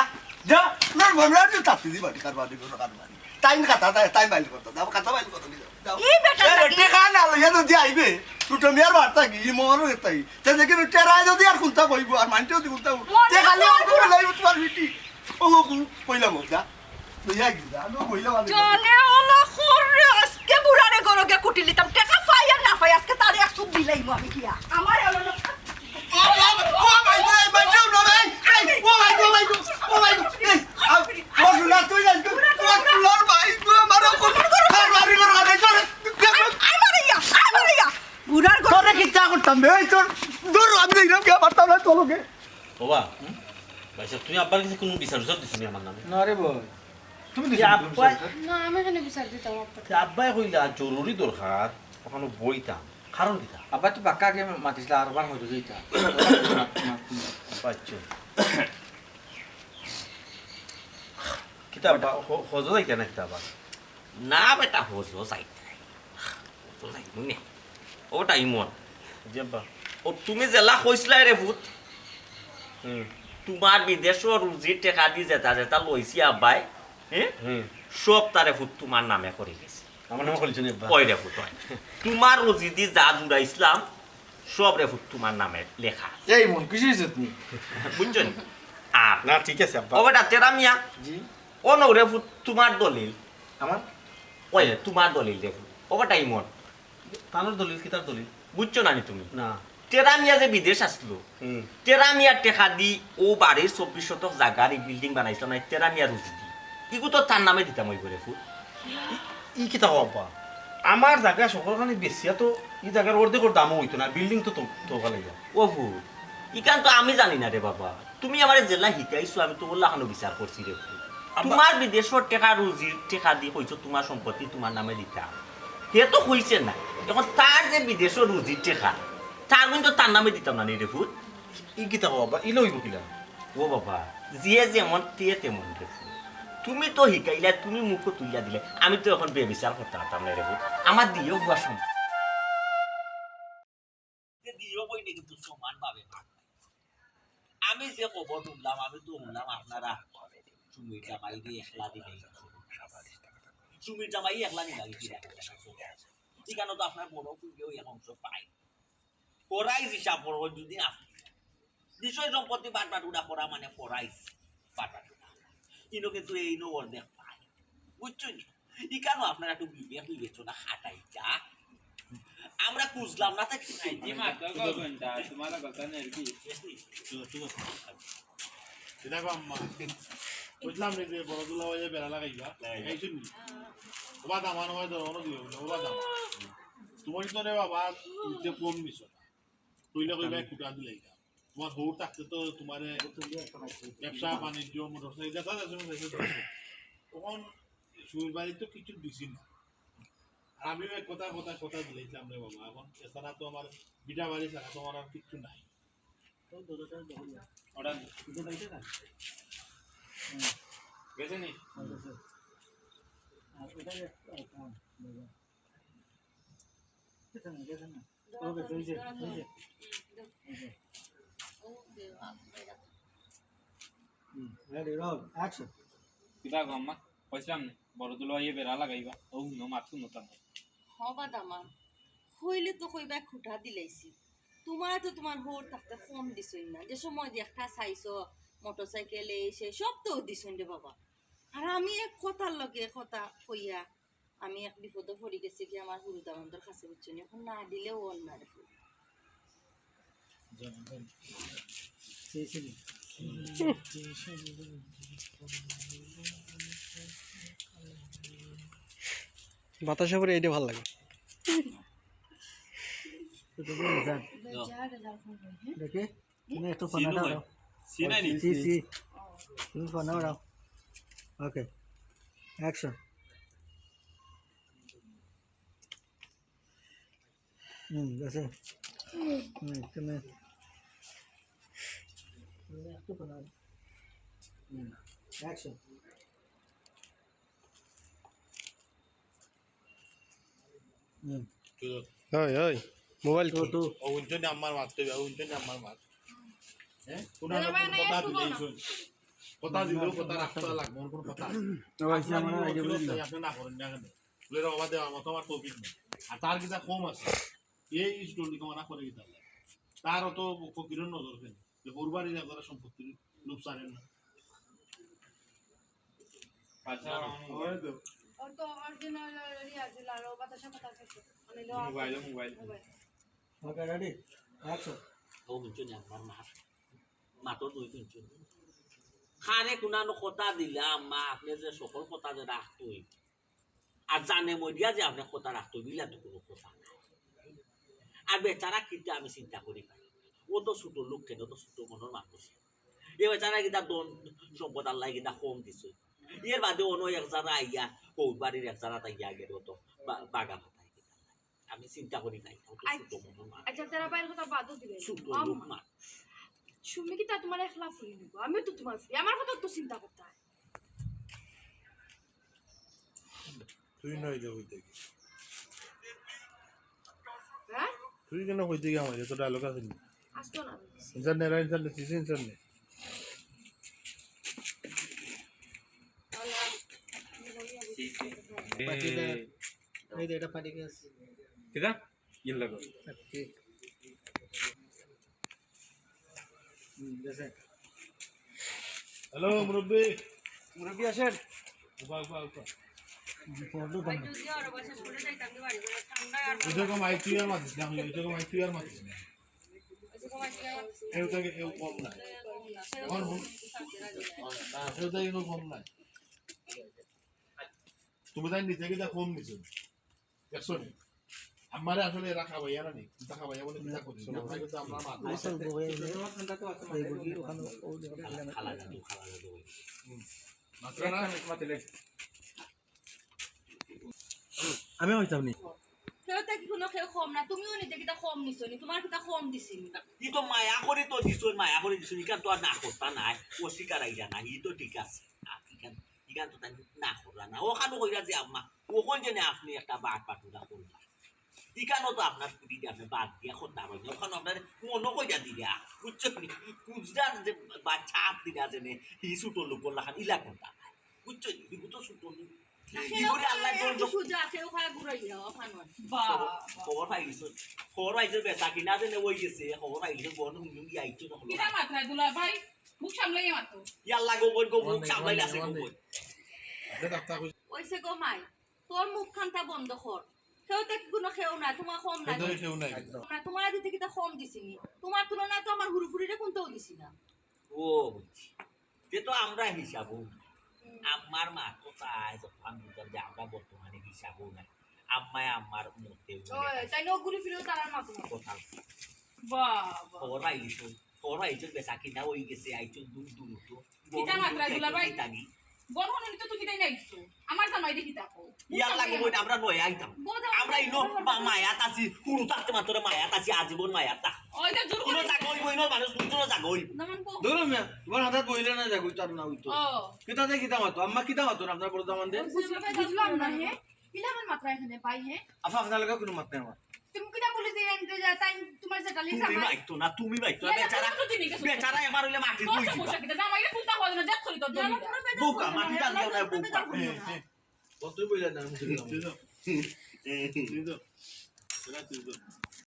যা। না, মনে হয় তুই চাকরি দিবা, কার বাড়ি করো, কার বাড়ি। তাই খাতা, তাই, তাই বাইল করতো, যাও, খাতা বাইল করতো, যাও। এই বেটা এ, থাকি। টেকা না লইয়া যদি আইবে, দুটো মিয়ার বার্তা কি, ই মহরও তাই। তে দেখি টেরায় যদি আর কুন্তা কইবো, আর মানতে যদি কুন্তা কইবো, মনে তে খালি হয় আমাকে পুরা লাই তোমার বিটি। ও গো, কইলাম, যা। লইয়া গি, যা, আমি কইলাম, আমি জনে ওলা খররে আজকে বুড়ারে গরগে কুটি লিতাম। টেকা পাই আর না পাই, আজকে তারে এক চুপ দিলাইমু আমি গিয়া। আমার এলো না। ও ভাই, ও ভাই, ও ভাই, ও ভাই, ও ভাই, ও ভাই, ও ভাই, এই, আ, ও সোনা, তুই না, তুই, ও সোনার ভাই, তুই আমার ওপর, আর বাড়ি ঘর বানাই চলে। আই, আই মারিয়া, আই মারিয়া। বুড়ার ঘর। তোরে কিচ্ছা করতাম বে, এই তোর, দূর, আমি দেখলাম কি আমার তাহলে চলো গে। বাবা, ভাই সাহেব, তুমি আব্বার কাছে কোনো বিচার বিচার দিছো নি আমার নামে? না রে ভাই, তুমি দিছো নি কোনো বিচার? না, আমি কেনে বিচার দিতাম আব্বার? আব্বায় কইলা জরুরি দরকার, ওখানে বইতাম। কারণ কিতা? আব্বা তো বাক্কা আগে মাতিছিলা, আরবার হজো যাইতা। আচ্ছা। কিতা আব্বা, হ-, হজো যাইতা না কিতা আব্বা? না বেটা, হজো যাইতা। হজো যাইমু নে। ওটা ইমন। জি আব্বা। ও তুমি যেলা কইছলায় রে পুত, হুম। তোমার বিদেশর রুজির টেকা দি যেতা যেতা লইছি আব্বায়, হ্যাঁ? হুম। সব তারে পুত তোমার নামে করি গেছি। আমার নামে করিছো নি আব্বা? ওই রে পুত, ওই। তোমার রুজি দি যা জুড়াইছিলাম, সব রে পুত তোমার নামে লেখা আছে। এই মন, খুশি হইছত নি? বুঝছো নি? আর না, ঠিক আছে আব্বা। ও বেটা, তেরা মিয়া, জি। ও নও রে পুত তোমার দলিল। আমার? ওই রে, তোমার দলিল রে পুত। ও বেটা ইমন। তানোর দলিল, কিতার দলিল? বুঝছো না নি তুমি? না। তেরা মিয়া যে বিদেশ আসলো, হুম। তেরা মিয়ার টেকা দি ও বাড়ির চব্বিশ শতক জাগার ই বিল্ডিং বানাইছিল না, তেরা মিয়ার রুজি দি। ইগু তো তার নামে দিতাম ওই করে ফুল। ই, ই কিতা কও আব্বা? আমার জাগা সকলখানি বেচিয়া তো ই জাগার অর্ধেকর দামও হইতো না, বিল্ডিং তো তো, তো ফালাইয়া। ও ফুল, ইখান তো আমি জানি না রে বাবা। তুমি আমারে যেলা হিকাইছো, আমি তো ওলা খানো বিচার করছি রে ফুল। আব্বা। তোমার বিদেশর টেকা রুজির টেকা দি কইছো তোমার সম্পত্তি তোমার নামে দিতাম। হে তো কইছে না। এখন তার যে বিদেশর রুজির টেকা, তার কিন্তু তার নামে দিতাম না নি রে ফুল। ই কিতা কও আব্বা? ইলা অইবো কিলা? ও বাবা, যে যেমন তে তেমন রে ফুল। তুমি তো হিকাইলা, তুমি মুখো তুলিয়া দিলে, আমি তো এখন বেবিচার করতে পারতাম না রে ফুল। আমার দিও বুয়া সম-, যে দিও বইনে কিন্তু সমান ভাবে ভাগ পাইছে। আমি যে খবর শুনলাম, আমি তো শুনলাম আপনারা সুমির জামাইরে একলা দিলে। সুমির জামাই একলা দিলে, কি রাখে? এখানে তো আপনার বড় ফুলকেও এক অংশ পায়। ওরাই হিসাব করবো যদি আপনি বিষয় সম্পত্তি বাটবাটুরা করা মানে পড়াই বাটবাটুরা। ইনো কিন্তু এইনো অর্ধেক পায়, বুঝছো নি? ইখানো আপনারা একটু বিবেক বিবেচনা খাটাইতা। আমরা বুঝলাম না, তাই কি? এই যে মাত্র গল্পটা, তোমার কথা নেই আর কি? ঠিক আছে। এটা গো আম্মা, বুঝলাম নি যে বড় দুলা অইয়া বেড়া লাগাইবা, লাগাইবা। এই শুনি। ওবা দামান হয় তো, অন্য দিও, ওবা দামান। তোমার তো রে বাবা, নিতে কম নিছো না। তুই না কইবা, খুঁটা দিলে এটা। তোমার হউর থাকতে তো তোমারে ব্যবসা, বাণিজ্য, মোটরসাইকেল, যা যা আছে, তখন শ্বশুর বাড়ি তো কিছু দিছি না। আর আমিও এক কথা, কথা, কথা দিলাইছিলাম রে বাবা। এখন এছাড়া তো আমার বিটা বাড়ি ছাড়া তো আমার আর কিচ্ছু নাই। ওটা গেছে নি? হুম, ready, roll, action. কিতা গো আম্মা, কইছিলাম না, বড় দুলা অইয়া বেড়া লাগাইবা, ও হুনো, মাত হুনো তা নাই। হ বা দামান, কইলে তো কইবা খুঁটা দিলাইছি। তোমার তো তোমার হউর থাকতে কম দিছইন না, যে সময় যে একটা চাইছো, মোটরসাইকেল, এই সেই সব তো দিছইন রে বাবা। আর আমি এক কথার লগে কথা কইয়া আমি এক বিপদো পড়ি গেছি কি আমার হুরু দামান্দর কাছে, বুঝছো নি? এখন না দিলেও অর না রে। বাতাসা পড়ে এইটা ভালা লাগে। দেখে? তুমি একটু ফোন সিনু আউটাও। ভাই। সিনাই নি? সি, সি। তুমি ফোন আউটাও। ওকে। Action. হুম, আছে। হুম, তুমি তুমি একটু ফোন আউটাও। হুম, action. হুম। ওই, ওই, মোবাইল তো, কি? তো। ও উনছনি আমার মাত, তো ও উনছনি আমার মাত। হ্যাঁ? কোন দাদা ভাই, না, কথা একটু দিলে বলো। শুন। কথা দিলেও কথা রাখতে লাগবে, ওর কোনো কথা আছে। ও ভাই, সে আমার আগে বলি না। আপনি না করেন না কেন? বলে, "রে বাবা, দেওয়ার মতো আমার তৌফিক নেই।" আর তার কিতা কম আছে। এই স্টোরি কমানা করে দিতে হবে। তার অত ফকিরের নজর কেন? যে ওর বাড়ির একবারে সম্পত্তির লোভ ছাড়েন না। আচ্ছা, ওই তো। ওর তো original ইয়ে আছিল, আর ও বাতাসা কথা আছে। মানে, মোবাইল, মোবাইল। মোবাইল। ওকে, ready? Action. ও মিনচুনি আমার মা। মা তো দুই মিনচুনি। খানে কুনানো কথা দিলাম, মা, আপনি যে সকল কথা যে রাখতই। আর জানে মরিয়া যে আপনি কথা রাখতই, বিলা তো কোনো কথা নাই। আর বেচারা কিতা আমি চিন্তা করি পাই। ও তো ছোট লোক কেন, ও তো ছোট মনের মানুষ। এ বেচারা কিতা ধন সম্পদ আল্লাহ কিতা কম দিছে। এর বাদে অন্য এক জানা আইয়া, হউর বাড়ির এক জানা তাই গিয়া গেল তো বা-, বাগা মাথায় কিতা। আমি চিন্তা করি নাই, ও তো আচ্ছা, ছোট মনের মানুষ। আচ্ছা, তারা বাইরের কথা বাদও দিবে। ছোট আম-, লোক মানুষ। সুমি কিতা তোমার একলা ফুরি নিব? আমিও তো তোমার ফুরি। আমার কথা তো চিন্তা করতে হয়। তুই নয় যে হইতে কি? হ্যাঁ? তুই কেন হইতে কি আমার? এত ডায়লগ আছে নি? আসতো না। ইনসার নে, ইনসার নে, সিসি ইনসার নে। পার্টি দে। এই দে, এটা পার্টি কে আছে। কিতা? ইল লাগো। ঠিক। হুম, দেশে। হ্যালো, মুরব্বি। মুরব্বি আছেন? উবা, উবা, উবা। পড়লো তো। ওই যে কম আই তুই আর মাতিস না, ওই যে কম আই তুই আর মাতিস না। কেউ তাকে কেউ কম নাই। আমার হুন-, না, কেউ তাকে কেউ কম নাই। তুমি তাই নিতে গিয়ে কম নিছো। দেখছো নি? আমারে আসলে এরা খাবাইয়া না নি? চিন্তা খাবাইয়া বলে চিন্তা করি। আমরা কিন্তু আমরা মাত আইসল বগে এনে, এই বগি ওখানে ও খালা, খালা জাদু, খালা জাদু। হুম। মাত্র না? আমি হইতাম নি। কেউ তো কি কোনো কেউ কম না, তুমিও নিতে কিতা কম নিছো নি, তোমার কিতা কম দিছি নি? ই তো মায়া করি তো দিছো, মায়া করি দিছো, ইখান তো আর না করতা নাই, অস্বীকার আইরা না, ই তো ঠিক আছে। আর ইখান, ইখান তো তাই না করলা না, ওখানে কইরা যে আম্মা, ওখান যে না আপনি একটা বাট বাটুরা করলা। ইখানো তো আপনার ফুটি দিয়ে আপনি বাদ দিয়া করতা পারেন না, ওখানে আপনার মনো কইরা দিরা, বুঝছো নি? বুঝরা যে বাচ্চা আপনি আছে নে, ই ছোট লোক করলা খান ইলা করতা না, বুঝছো নি? ই তো ছোট লোক। কেউ ইগুরে আল্লাহ খায় দোষ একটু দেব। সুজা, কেউ খায় ঘুরাইয়া, ওখানে। বাহ। খবর, খবর পাই গেছো? খবর পাইছে বেচা কিনা যেন অই গেছে, খবর পাইলে বন হুম হুম গিয়া আইছো না হলো। কিতা মাতরা দুলা ভাই? মুখ সামলাইয়া মাতো। ইয়াল্লা গো বন গো, মুখ সামলাইলে আছে গো বন। ওইসে গো মাই, তোর মুখ খানটা বন্ধ কর। কেউ তো কোনো কেউ না, তোমার কম না। এদের কেউ নাই। না, তোমার দিতে কিতা কম দিছি নি? তোমার তুলনায় তো আমার হুরুফুরিরে কোনটাও দিছি না। ও বুঝছি। তে তো আমরা হিসাবও না। আমার মা কোথায় যখন বুঝলাম যে আমরা বর্তমানে হিসাবও না। আম্মায় আমার মতে ওই, তাই না, ঘুরে ফিরেও তারার মতো মতো। কথা বাবা। খবর পাইলিছো, খবর পাইছো বেচা কিনা অই গেছে, আইছো দূর দূর তো। কিতা মাতরা দুলা ভাই? কিতা নি? বন হননি তো তুমি তাই না আইছো। আমার জামাই দেখি তাকো। ইয়াল্লা গো বইন, আমরা নয় আইতাম। আমরা ইনো মা- মায়াত আছি, হুরু থাকতে মাত্র মায়াত আছি, আজীবন মায়াত থাক। ওই যে জোর ইনো করে। জাগা অইব, ইনো মানুষ দুজন জাগা অইব। না মানবো। ধরো মিয়া, তোমার হাতে বইলে না যাগো, তার না হইতো। ও। কিতাতে কিতা মাতো? আম্মা কিতা মাতো? আপনার বড় দামান দে। বুঝলাম না হে। ইলামান মাতরা এখানে ভাই হে। আফা আপনার লগে কোনো মাত নাই আমার। তুমি কিতা বলে যে এনতে যা তাই তোমার যেটা লিখা তুমি ভাই। মাইতো না, তুমি মাইতো না। ইয়াল্লা, বেচারা, তুমি তো জিনিস আছে। বেচারা আমার হইলে মাটির ইয়াল্লা, কই দিবা। সমস্যা কিতা? জামাইরে কোনটা হওয়া না, দেখ করি তো দম। বোকা, মাটি ডাল দিও না, বোকা। কতই বইলে না, আমি বুঝলাম। তুই তো, তুই তো, তুই তো, তুই তো।